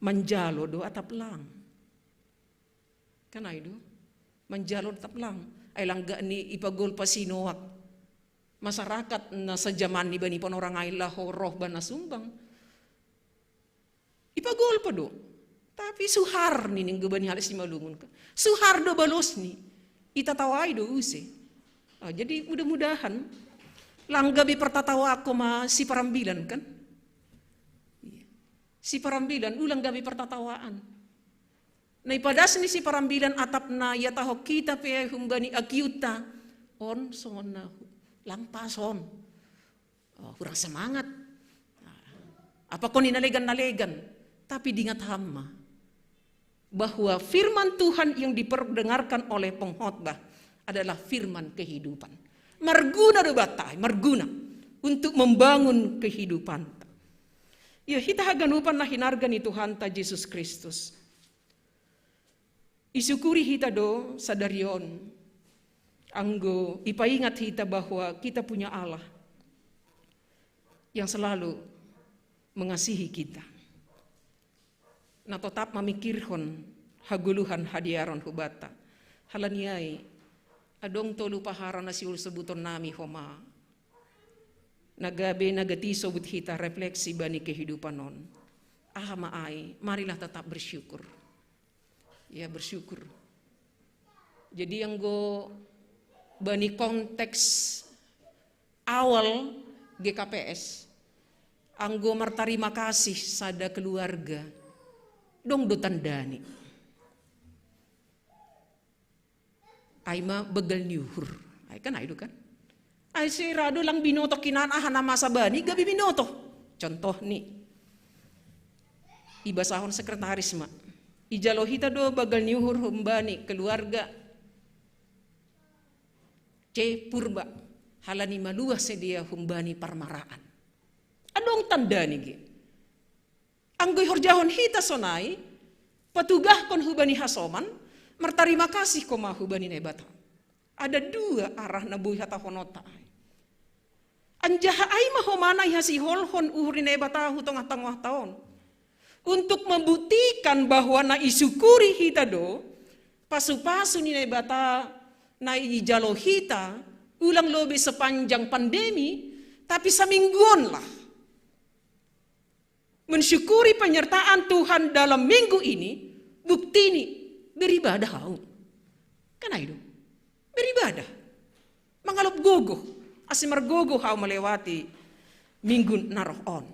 manjalo do atap lang. Kan ai do? Manjalo do atap lang. Ai lang gak ni ipagolpa si Noak. Masyarakat na sajaman ni bani panorang ai laho roh bah na sumbang. Ipagolpa do. Tapi suhar ni ninggo bani halak Simalungun kan. Suhar do balosni. Itatawai do use. Ah, jadi mudah-mudahan lang gabe partatawaan ma si parambilan kan. Iya. Si parambilan ulang gabe partatawaan. Na ipadas ni si parambilan atap na iatahon hita pe humbani akiutta. On songon na hu-, lang pas on. Oh, kurang semangat. Nah, apa koni nalegan-nalegan? Tapi dingat ham ma bahwa firman Tuhan yang diperdengarkan oleh pengkhotbah adalah firman kehidupan. Marguna do banta ai, marguna untuk membangun kehidupan. Ya, hita haganupan na hinarga ni Tuhanta Jesus Kristus. Isukuri hita do sadari on, anggo ipaingat hita bahwa kita punya Allah yang selalu mengasihi kita. Na totap mamikirhon hagoluhan hadiaron hubanta. Halani ai, adong tolu pahara na siul sebuton nami homa. Na gabe na gati sobut hita refleksi bani kehidupan on. Aha ma ai, marilah tetap bersyukur. Ya, bersyukur. Jadi anggo bani konteks awal G K P S, anggo martarima kasih sada keluarga, dong do tandani. Ai ma begal ni uhur. Ai kan ai do kan. Ai sira do lang binoto hinan aha na masa bani gabe binoto. Contoh ni. Ibasahon sekretaris ma. Ijalo hita do begal ni uhur humbani keluarga C Purba. Halani maluah sidea humbani parmaraan. Adong tandani ge. Anggo ihorjahon hita sonai, patugahkon hubani hasoman, martarima kasih koma hubani Naibata. Ada dua arah na boi hatahononta ai. Anjaha ai ma homana ihasiholhon uhur ni Naibata hu tongah-tongah taon. Untuk membuktikan bahwa na isukuri hita do, pasu-pasu ni Naibata na ijalo hita, ulang lobe sepanjang pandemi, tapi samingguon lah. Mensyukuri penyertaan Tuhan dalam minggu ini, bukti ni beribadah hau. Kan ai do? Beribadah. Mangalop gogoh. Ase margogoh hau melewati minggu na roh on.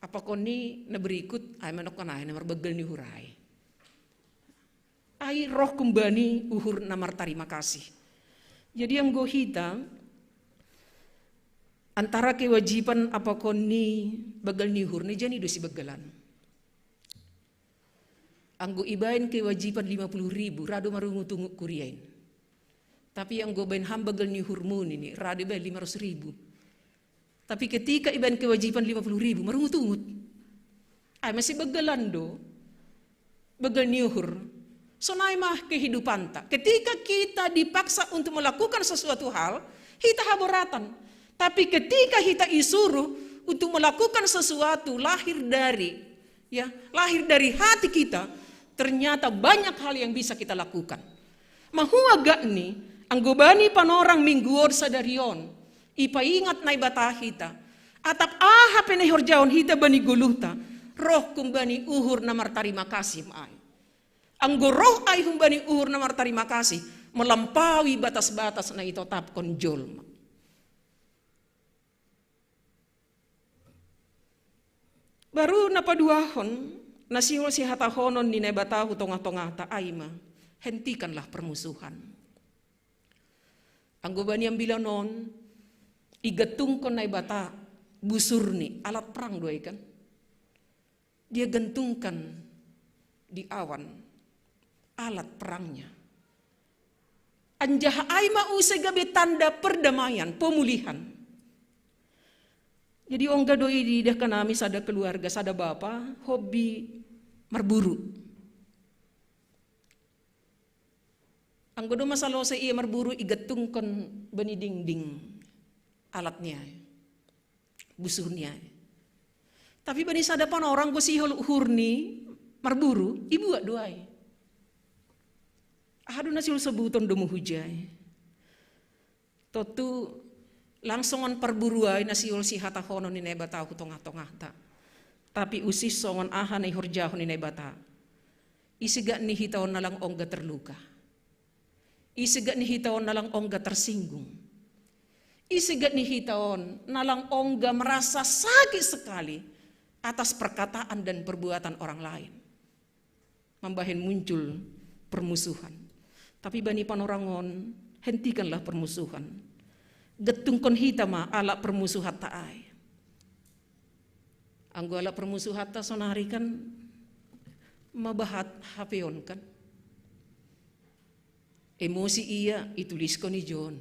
Apa koni na berikut, ai manok kan ai na marbegel ni uhur ai. Ai roh kumbani uhur na martarima kasih. Jadi anggo hita, Antara kewajiban apakon ni bâgal ni uhur ni, jadi do sibâgalan. Anggo ibaen kewajiban lima puluh ribu, ra do marungut-ungut kuria i. Tapi anggo baen ham bâgal ni uhurmu ni, ra do ibaen lima ratus ribu. Tapi ketika ibaen kewajiban lima puluh ribu, marungut-ungut. Ai ma sibâgalan do bâgal ni uhur. Sonai ma kehidupanta. Ketika kita dipaksa untuk melakukan sesuatu hal, hita haboratan. Tapi ketika hita isuruh untuk melakukan sesuatu lahir dari, ya, lahir dari hati kita, ternyata banyak hal yang bisa kita lakukan. Mahua gak ni, anggo bani panorang minggu on sadari on, ipaingat Naibata hita. Atap aha pe na ihorjahon hita bani goluhta, roh humbani uhur na martarima kasih ma ai. Anggo roh ai humbani uhur na martarima kasih, melampaui batas-batas na itotapkon jolma. Baru na paduahon, na sihol sihatahonon ni Naibata hu tongah-tongahta ai ma, hentikanlah permusuhan. Anggo bani ambilan on, igantungkon Naibata busurni, alat perang do ai kan. Dia gantungkan di awan alat perangnya. Anjaha ai ma use gabe tanda perdamaian, pemulihan. Jadi ongga do i diidah hanami sada keluarga, sada bapa, hobi marburu. Anggo do ma salose ia marburu, igantungkon bani dingding alatni ai, busurni ai. Tapi bani sada panorang anggo sihol uhurni marburu, ibuat do ai. Aha do na sihol sobuton domu hujai. Tontu lang songon parburu ai na sihol sihatahonon ni Naibata hu tongah-tongahta. Tapi usih songon aha na ihorjahon ni Naibata. Ise gak ni hita on na lang ongga terluka. Ise gak ni hita on na lang ongga tersinggung. Ise gak ni hita on na lang ongga merasa sakit sekali atas perkataan dan perbuatan orang lain. Mambahen muncul permusuhan. Tapi bani panorang on, hentikanlah permusuhan. Gantungkon hita ma alat permusuhanta ai. Anggo alat permusuhanta sonari kan mabahat H P on kan. Emosi ia ituliskon i jon.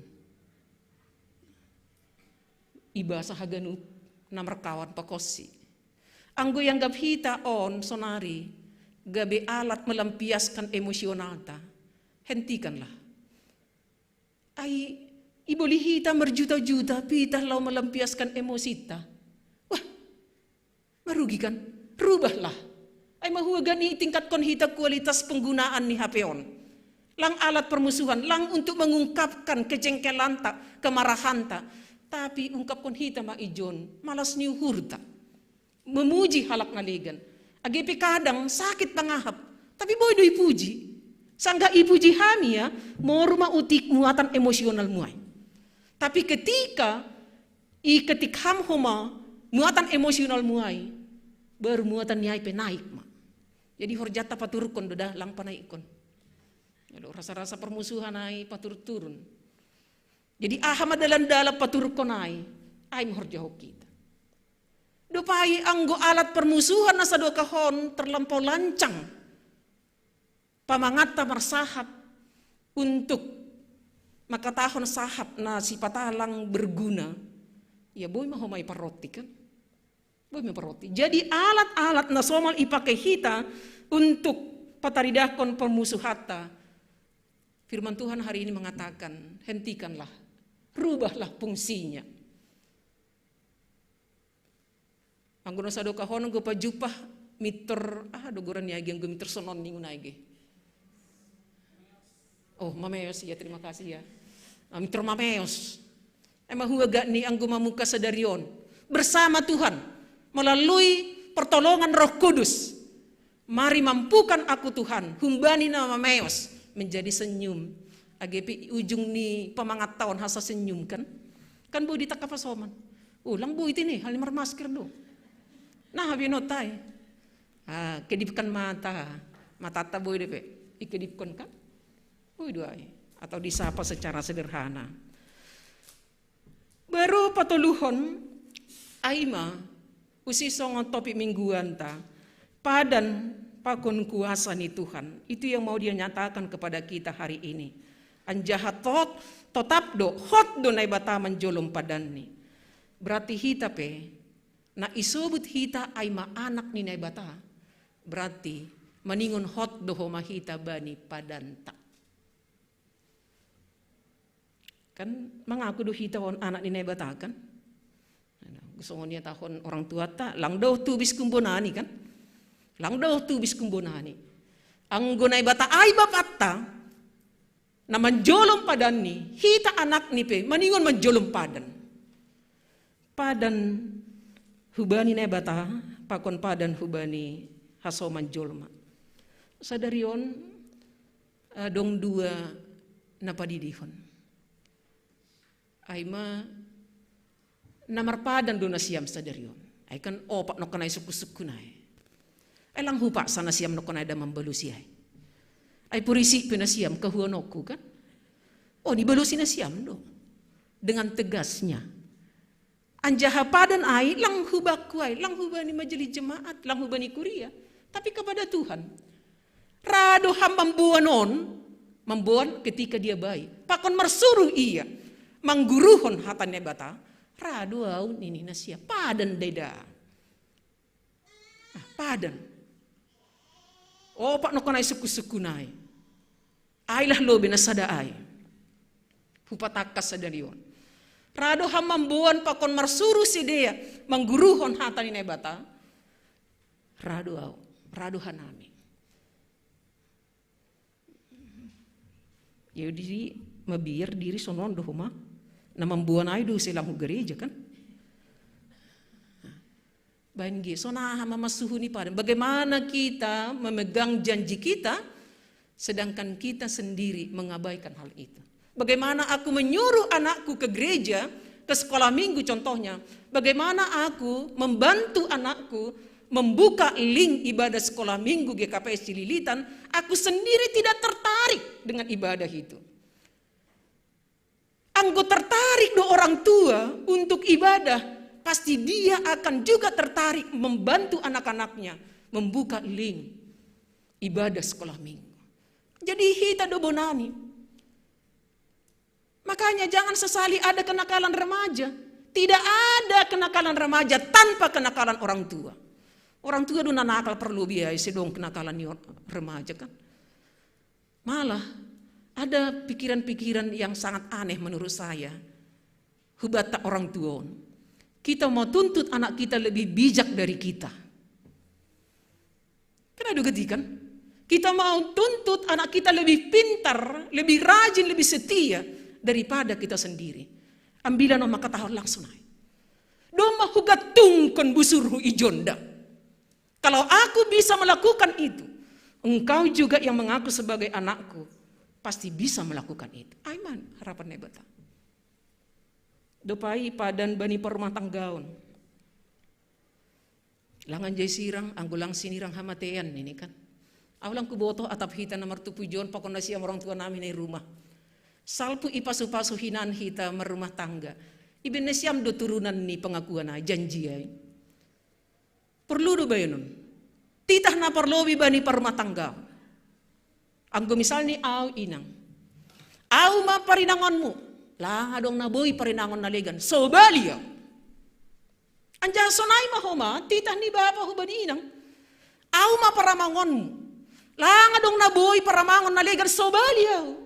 Ibasa haganup na markawan pakonsi. Anggo ianggap hita on sonari gabe alat melampiaskan emosionalta, hentikanlah. Ai iboli hita marjuta-juta pitah laho melampiaskan emosinta. Wah, marugi kan? Rubahlah. Ai mahua gani tingkatkon hita kualitas penggunaan ni H P on. Lang alat permusuhan, lang untuk mengungkapkan kejengkelanta, kemarahanta. Tapi ungkapkon hita ma i jon malas ni uhurta. Memuji halak na legan. Age pe kadang sakit pangahap, tapi boi do ipuji. Sanggah ipuji ham ia, moru ma utik muatan emosionalmu ai. Tapi ketika iketik ham homa muatan emosionalmu ai, baru muatan ni ai pe naik ma. Jadi horjanta paturukkon do da, lang panaikkon. Aduh, rasa-rasa permusuhan ai paturun-turun. Jadi aha ma dalan-dalan paturukkon ai, ai ma horjahon hita. Dope anggo alat permusuhan na sadokah on terlampau lancang, pamangatta marsahap untuk mangkatahon sahap na sipata lang berguna, ia boi ma homa iparroti kan? Boi ma iparroti. Jadi alat-alat na somal ipake hita untuk pataridahkon permusuhanta, firman Tuhan hari ini mengatakan, hentikanlah, rubahlah fungsinya. Anggo na sadokah on anggo pajumpah mintor, aha do goran ni ai ge anggo mintor sonon ningon ai ge? Oh, mameos, ya, terima kasih ya. Ah, mintor mameos. Ai mahua gak ni anggo mamungka sadari on bersama Tuhan melalui pertolongan Roh Kudus. Mari mampukan aku Tuhan, humbani na mameos menjadi senyum. Age pe ujung ni pamangatta on asa senyum kan? Kan boi ditangkap pasoman. Oh, lang boi ite ni, hali marmasker do. Nah, binot ai. Ah, kedipkan mata. Matatta boi dope ikedipkon kan? Boi do ai. Atau disapa secara sederhana. Baru patoluhon, ai ma, usi songon topik mingguanta, padan pakon kuasa ni Tuhan. Itu yang mau dia nyatakan kepada kita hari ini. Anjaha tot, totap do, hot do Naibata manjolom padanni. Berarti hita pe, na isobut hita ai ma anak ni Naibata. Berarti maningon hot do homa hita bani padanta. Kan mangaku do hita on anak ni Naibata kan? Songon ia tahon orang tuata, lang do tubis kumbonani kan? Lang do tubis kumbonani. Anggo Naibata ai bapatta, na manjolom padanni, hita anakni pe, maningon manjolom padan. Padan hubani Naibata, pakon padan hubani hasoman jolma. Sadari on, eh, dong dua na padidihon. Ai ma na marpadan do nasiam sadari on. Ai kan opat nongkanai sukku-sukku nai. Ai lang hupaksa nasiam nongkanai da mambalusi ai. Ai purisi pe nasiam kahuanokku kan. Oh, dibalusi nasiam do. Dengan tegasnya. Anjaha padan ai lang hubakku ai, lang hubani majelis jemaat, lang hubani kuria. Tapi kepada Tuhan. Ra do ham mamboan on, mamboan ketika dia baik. Pakon marsuruh ia, mangguruhon hata Naibata, ra do au nini nasiam, padan deda. Ah, padan. Opat nongkanai sukku-sukku nai. Ai lah lobi na sada ai. Hupatangkas sadari on. Ra do ham mamboan pakon marsuruh sidea, mangguruhon hata ni Naibata. Ra do au, ra do hanami. Ia di mabiar diri sonon do homa. Na mamboan ai do selang hu gereja kan. Bain ge, sonaha ma masuhu ni padan. Bagaimana kita memegang janji kita, sedangkan kita sendiri mengabaikan hal itu. Bagaimana aku menyuruh anakku ke gereja, ke sekolah minggu contohnya. Bagaimana aku membantu anakku membuka link ibadah sekolah minggu G K P S Cililitan, aku sendiri tidak tertarik dengan ibadah itu. Anggo tertarik do orang tua untuk ibadah, pasti dia akan juga tertarik membantu anak-anaknya membuka link ibadah sekolah minggu. Jadi hita do bonani. Makanya jangan sesali ada kenakalan remaja. Tidak ada kenakalan remaja tanpa kenakalan orang tua. Orang tua do na nakal parlobi ai, sedang kenakalan ni remaja kan. Malah ada pikiran-pikiran yang sangat aneh menurut saya. Hubata orang tua on. Kita mau tuntut anak kita lebih bijak dari kita. Kan ada gati kan? Kita mau tuntut anak kita lebih pintar, lebih rajin, lebih setia daripada kita sendiri. Ambilan maka tahun langsung naik. Domma hugatungkon busurhu ijonda. Kalau aku bisa melakukan itu, engkau juga yang mengaku sebagai anakku pasti bisa melakukan itu. Ai ma harapan Naibata. Dopai padan bani parumah tanggaon. Lang anjai sirang, anggo lang sinirang hamatean nini kan. Au lang kuboto atap hita na martupu ijon pakon nasiam orang tua nami na i rumah. Salpu ipasu-pasu hinan hita marumah tangga. Iben nasiam do turunan ni pengakuan ai, janji ai. Perlu do baenon. Titah na parlobi bani parumah tangga. Anggo misalni au inang. Au ma parinangonmu. Lang adong na boi parinangon na legan. Sobali au. Anjaha sonai ma homa, titah ni bapa hubani inang. Au ma paramangonmu. Lang adong na boi paramangon na legan, sobali au.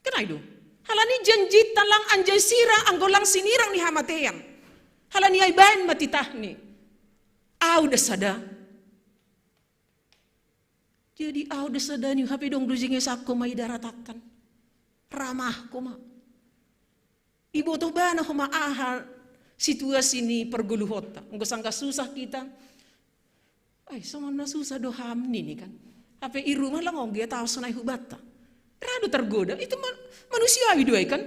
Kan ai do. Halani janjita lang anjai sirang anggo lang sinirang ni hamatean. Halani ai baen ma titahni. Au da sada. Jadi au da sada ni hape dong do jengesakko ma i daratakan. Ramahko ma. Iboto bana homa aha situasi ni pargoluhonta. Anggo sanggah susah kita. Ai, songon na susah do ham nini kan. Hape i rumah lang ongge tau sonai hubata. Ra do tergoda, itu man, manusiawi do ai kan.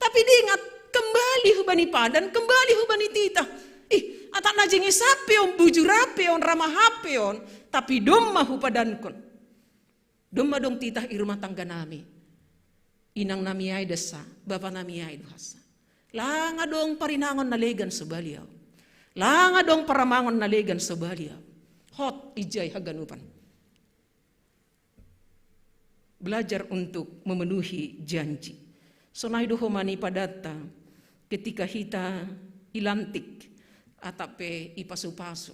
Tapi diingat, kembali hubani padan, kembali hubani titah. Ih, atak na jenges hape on, bujur hape on, ramah hape on. Tapi domma hupadankon. Domma dong titah i rumah tangga nami. Inang nami ai dasa, bapa nami ai do hasa. Langa dong parinangon na legan so baliau. Langa dong paramangon na legan so baliau. Hot ijai haganupan. Belajar untuk memenuhi janji. Sonai do homa ni padatta ketika hita ilantik atap pe ipasu-pasu.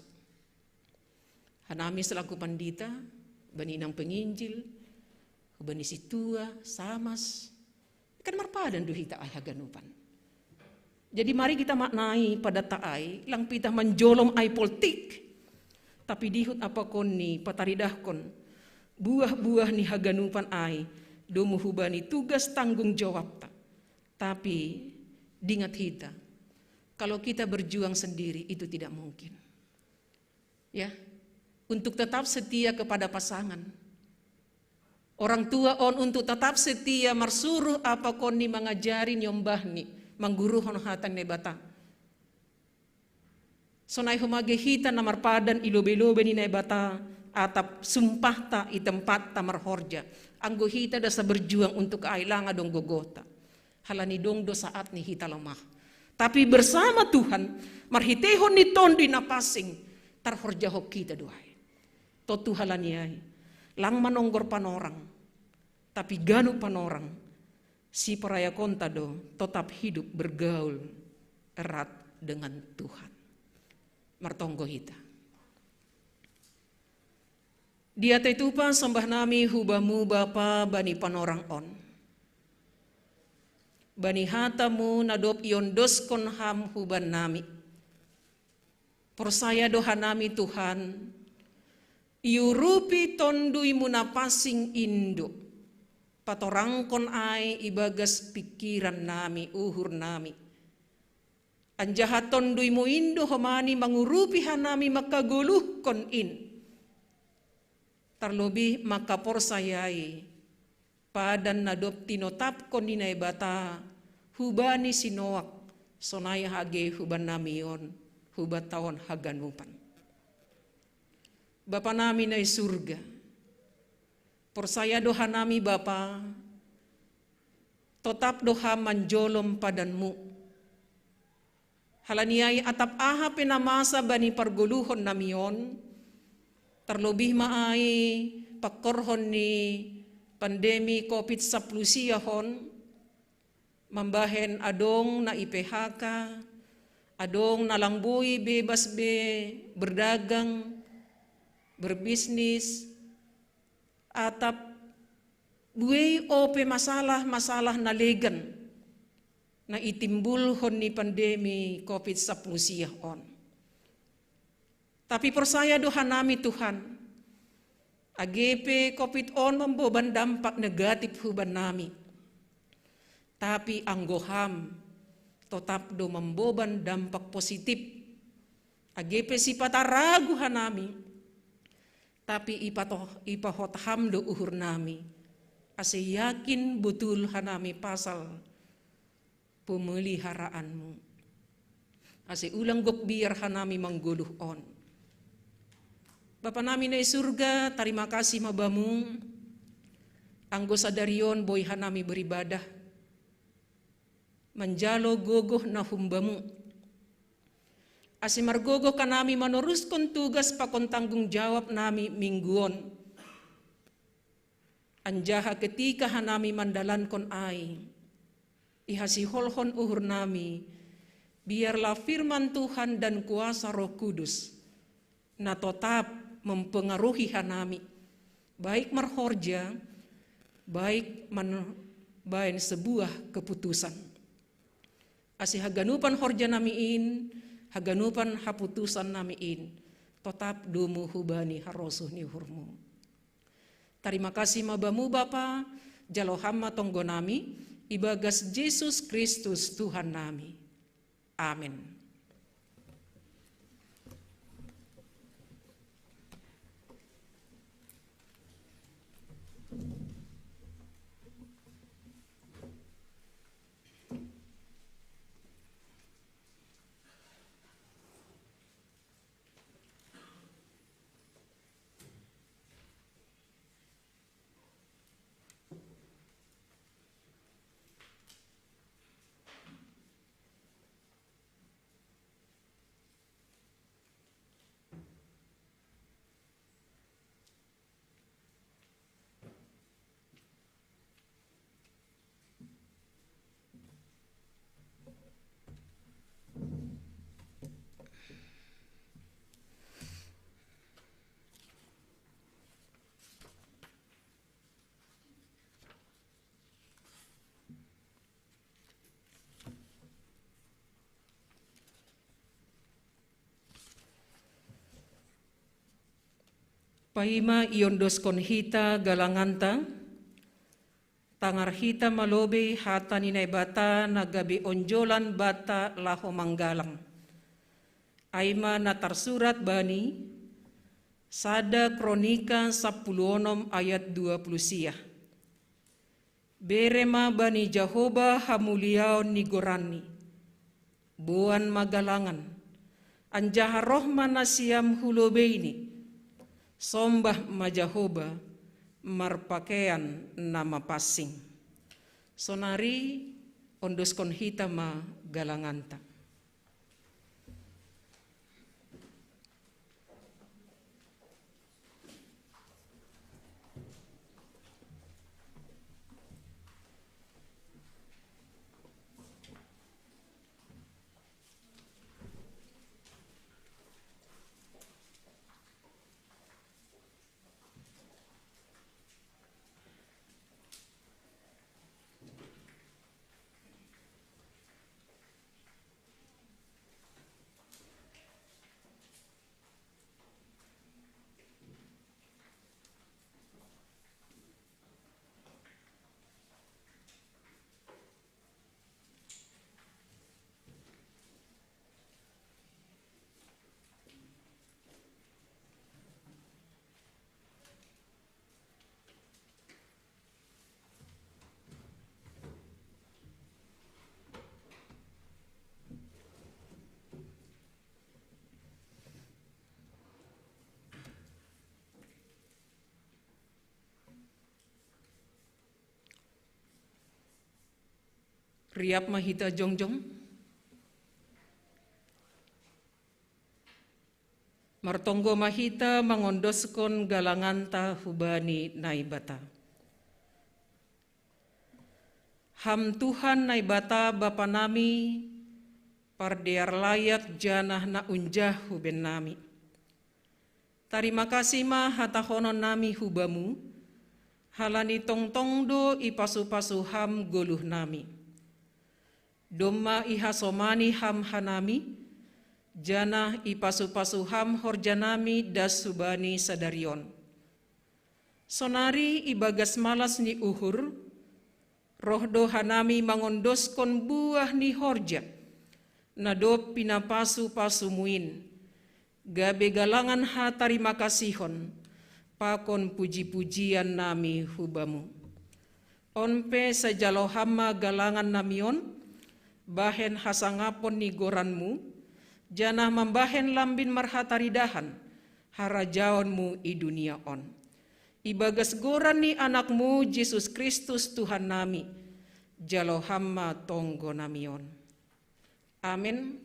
Hanami selaku pandita, bani inang penginjil, bani sintua, samas, kan marpadan do hita ai haganupan. Jadi mari kita maknai padatta ai, lang pitah manjolom ai poltik. Tapi dihut apakon ni pataridahkon buah-buah ni haganupan ai, domu hubani tugas tanggung jawabta. Tapi dingat hita, kalau kita berjuang sendiri itu tidak mungkin. Ya, untuk tetap setia kepada pasangan. Orang tua on untuk tetap setia marsuruh apakon ni mangajari nyombahni, mangguruhon hata ni Naibata. Sonai homa ge hita na marpadan i lobei-lobei ni Naibata, atap sumpahta i tempatta marhorja. Anggo hita dasa berjuang untuk ai langa dong gogota. Halani dong do saat ni hita lemah. Tapi bersama Tuhan, marhiteihon ni Tonduy Napansing, tarhorjahon hita do ai. Tontu halani ai, lang manonggor panorang, tapi ganup panorang, siparayakonta do tetap hidup bergaul erat dengan Tuhan. Martonggo hita. Diatoi tupa sombah nami hu Bamu Bapa bani panorang on. Bani hatamu na dob iondoskon Ham huban nami. Porsaya do hanami Tuhan, iurupi Tonduymu Napansing in do patorangkon ai ibagas pingkiran nami, uhur nami. Anjaha Tonduymu in do homani mangurupi hanami mangkagoluhkon in. Tarlobih mangkaporsayai padan na dob tinotapkon ni Naibata hubani si Noak, sonai age hubannami on, hubanta on haganupan. Bapa nami na i surga, porsaya do hanami Bapa, totap do Ham manjolom padanmu. Halani ai atap aha pe na masa bani pargoluhon nami on, tarlobih ma ai pangkorhon ni pandemi covid sampulu sia on, mambahen adong na i P H K, adong na lang boi bebas be berdagang, berbisnis, atap buei ope masalah-masalah na legan na itimbulhon ni pandemi covid sampulu sia on. Tapi porsaya do hanami Tuhan, age pe covid on mamboban dampak negatif hubannami. Tapi anggo Ham, totap do mamboban dampak positif. Age pe sipata ragu hanami, tapi ipatoh-, ipahot Ham do uhurnami, ase yakin botul hanami pasal pemeliharaanmu. Ase ulang gok biar hanami manggoluh on. Bapa nami na i surga, tarima kasih ma Bamu, anggo sadari on boi hanami beribadah, manjalo gogoh na humbamu. Ase margogoh hanami manoruskon tugas pakon tanggung jawab nami minggu on. Anjaha ketika hanami mandalankon ai, ihasiholhon uhurnami, biarlah firman Tuhan dan kuasa Roh Kudus na totap mempengaruhi hanami, baik marhorja, baik man-, baen sebuah keputusan. Ase haganupan horja nami in, haganupan haputusan nami in, totap domu hubani harosuh ni uhurmu. Tarima kasih ma Bamu Bapa, jalo Ham ma tonggo nami, ibagas Jesus Kristus Tuhan nami. Amen. Paima iondoskon hita galanganta, tangar hita ma lobei hata ni Naibata na gabe onjolan banta laho manggalang. Ai ma na tarsurat bani sada Kronika sampulu onom ayat dua puluh sia. Bere ma bani Jahoba hamuliaon ni goranni. Boan ma galangan, anjaha roh ma nasiam hu lobeini. Sombah ma Jahoba marpakean na mapansing. Sonari ondoskon hita ma galanganta. Riap ma hita jongjong. Martonggo ma hita mangondoskon galanganta hubani Naibata. Ham Tuhan Naibata Bapa nami, pardear layak janah na unjah hu bennami. Tarima kasih ma hatahonon nami hu Bamu, halani tongtong do ipasu-pasu Ham goluh nami. Domma ihasomani Ham hanami, janah ipasu-pasu Ham horja nami das hubani sadari on. Sonari ibagas malas ni uhur, roh do hanami mangondoskon buah ni horja, na dob pinapasu-pasumu in, gabe galangan hatarimakasihon, pakon puji-pujian nami hu Bamu. On pe sai jalo Ham ma galangan nami on, bahen hasangapon ni goranMu, janah mambahen lambin marhataridahan, harajaonMu i dunia on. Ibagas goran ni AnakMu Jesus Kristus Tuhan nami, jalo Ham ma tonggo nami on. Amen.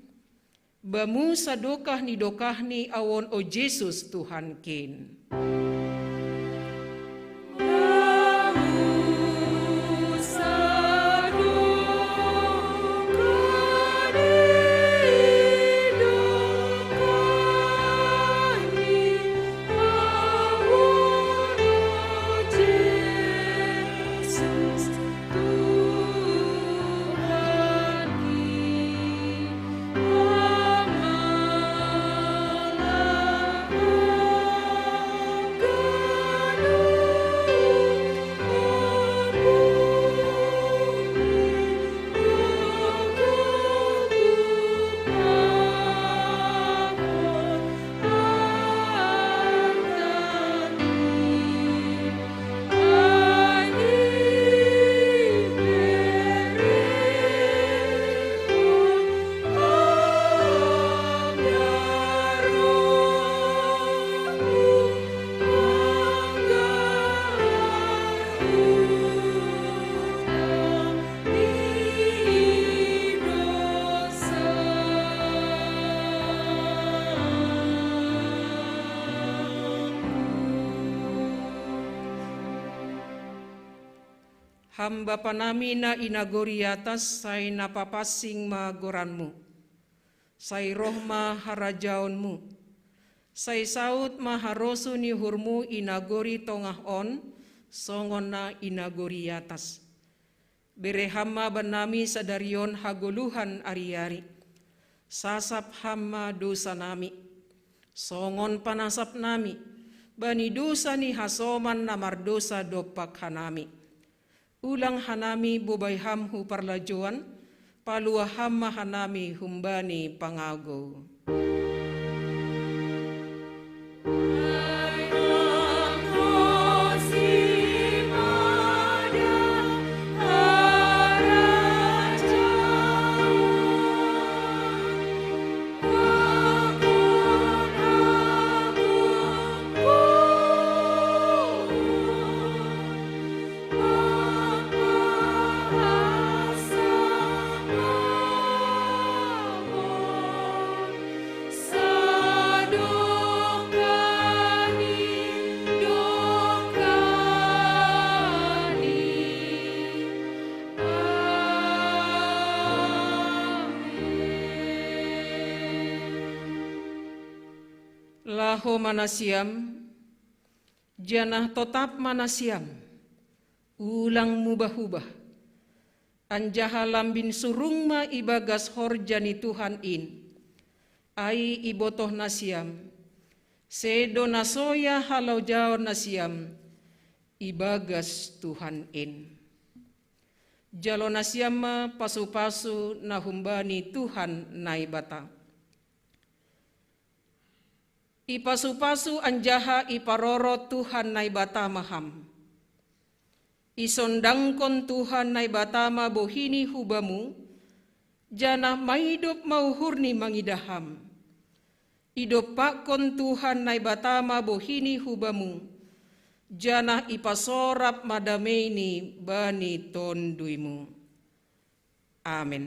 Bamu sadokah ni dokah ni ahu on, o Jesus Tuhankin. Ham Bapa nami na i nagori atas, sai na papansing ma goranMu. Sai roh ma harajaonMu. Sai saud ma harosuh ni uhurMu i nagori tongah on, songon na i nagori atas. Bere Ham ma bannami sadari on hagoluhan ari-ari. Sasap Ham ma dousa nami, songon panasap nami bani dosa ni hasoman na mardosa dompak hanami. Ulang hanami bobai ham hu parlajoan, paluah ham ma hanami humbani pangagou. Laho ma nasiam, janah totap ma nasiam, ulang mubah-ubah. Anjaha lambin surung ma ibagas horja ni Tuhan in. Ai ibotoh nasiam, sedo na soya halojaon nasiam ibagas Tuhan in. Jalo nasiam ma pasu-pasu na humbani Tuhan Naibata. Ipasu-pasu anjaha iparoro Tuhan Naibata ma ham. Isondangkon Tuhan Naibata ma bohini hubamu, janah maidop ma uhurni mangidah ham. Idompakkon Tuhan Naibata ma bohini hubamu, janah ipasorap ma dameini bani tonduimu. Amen.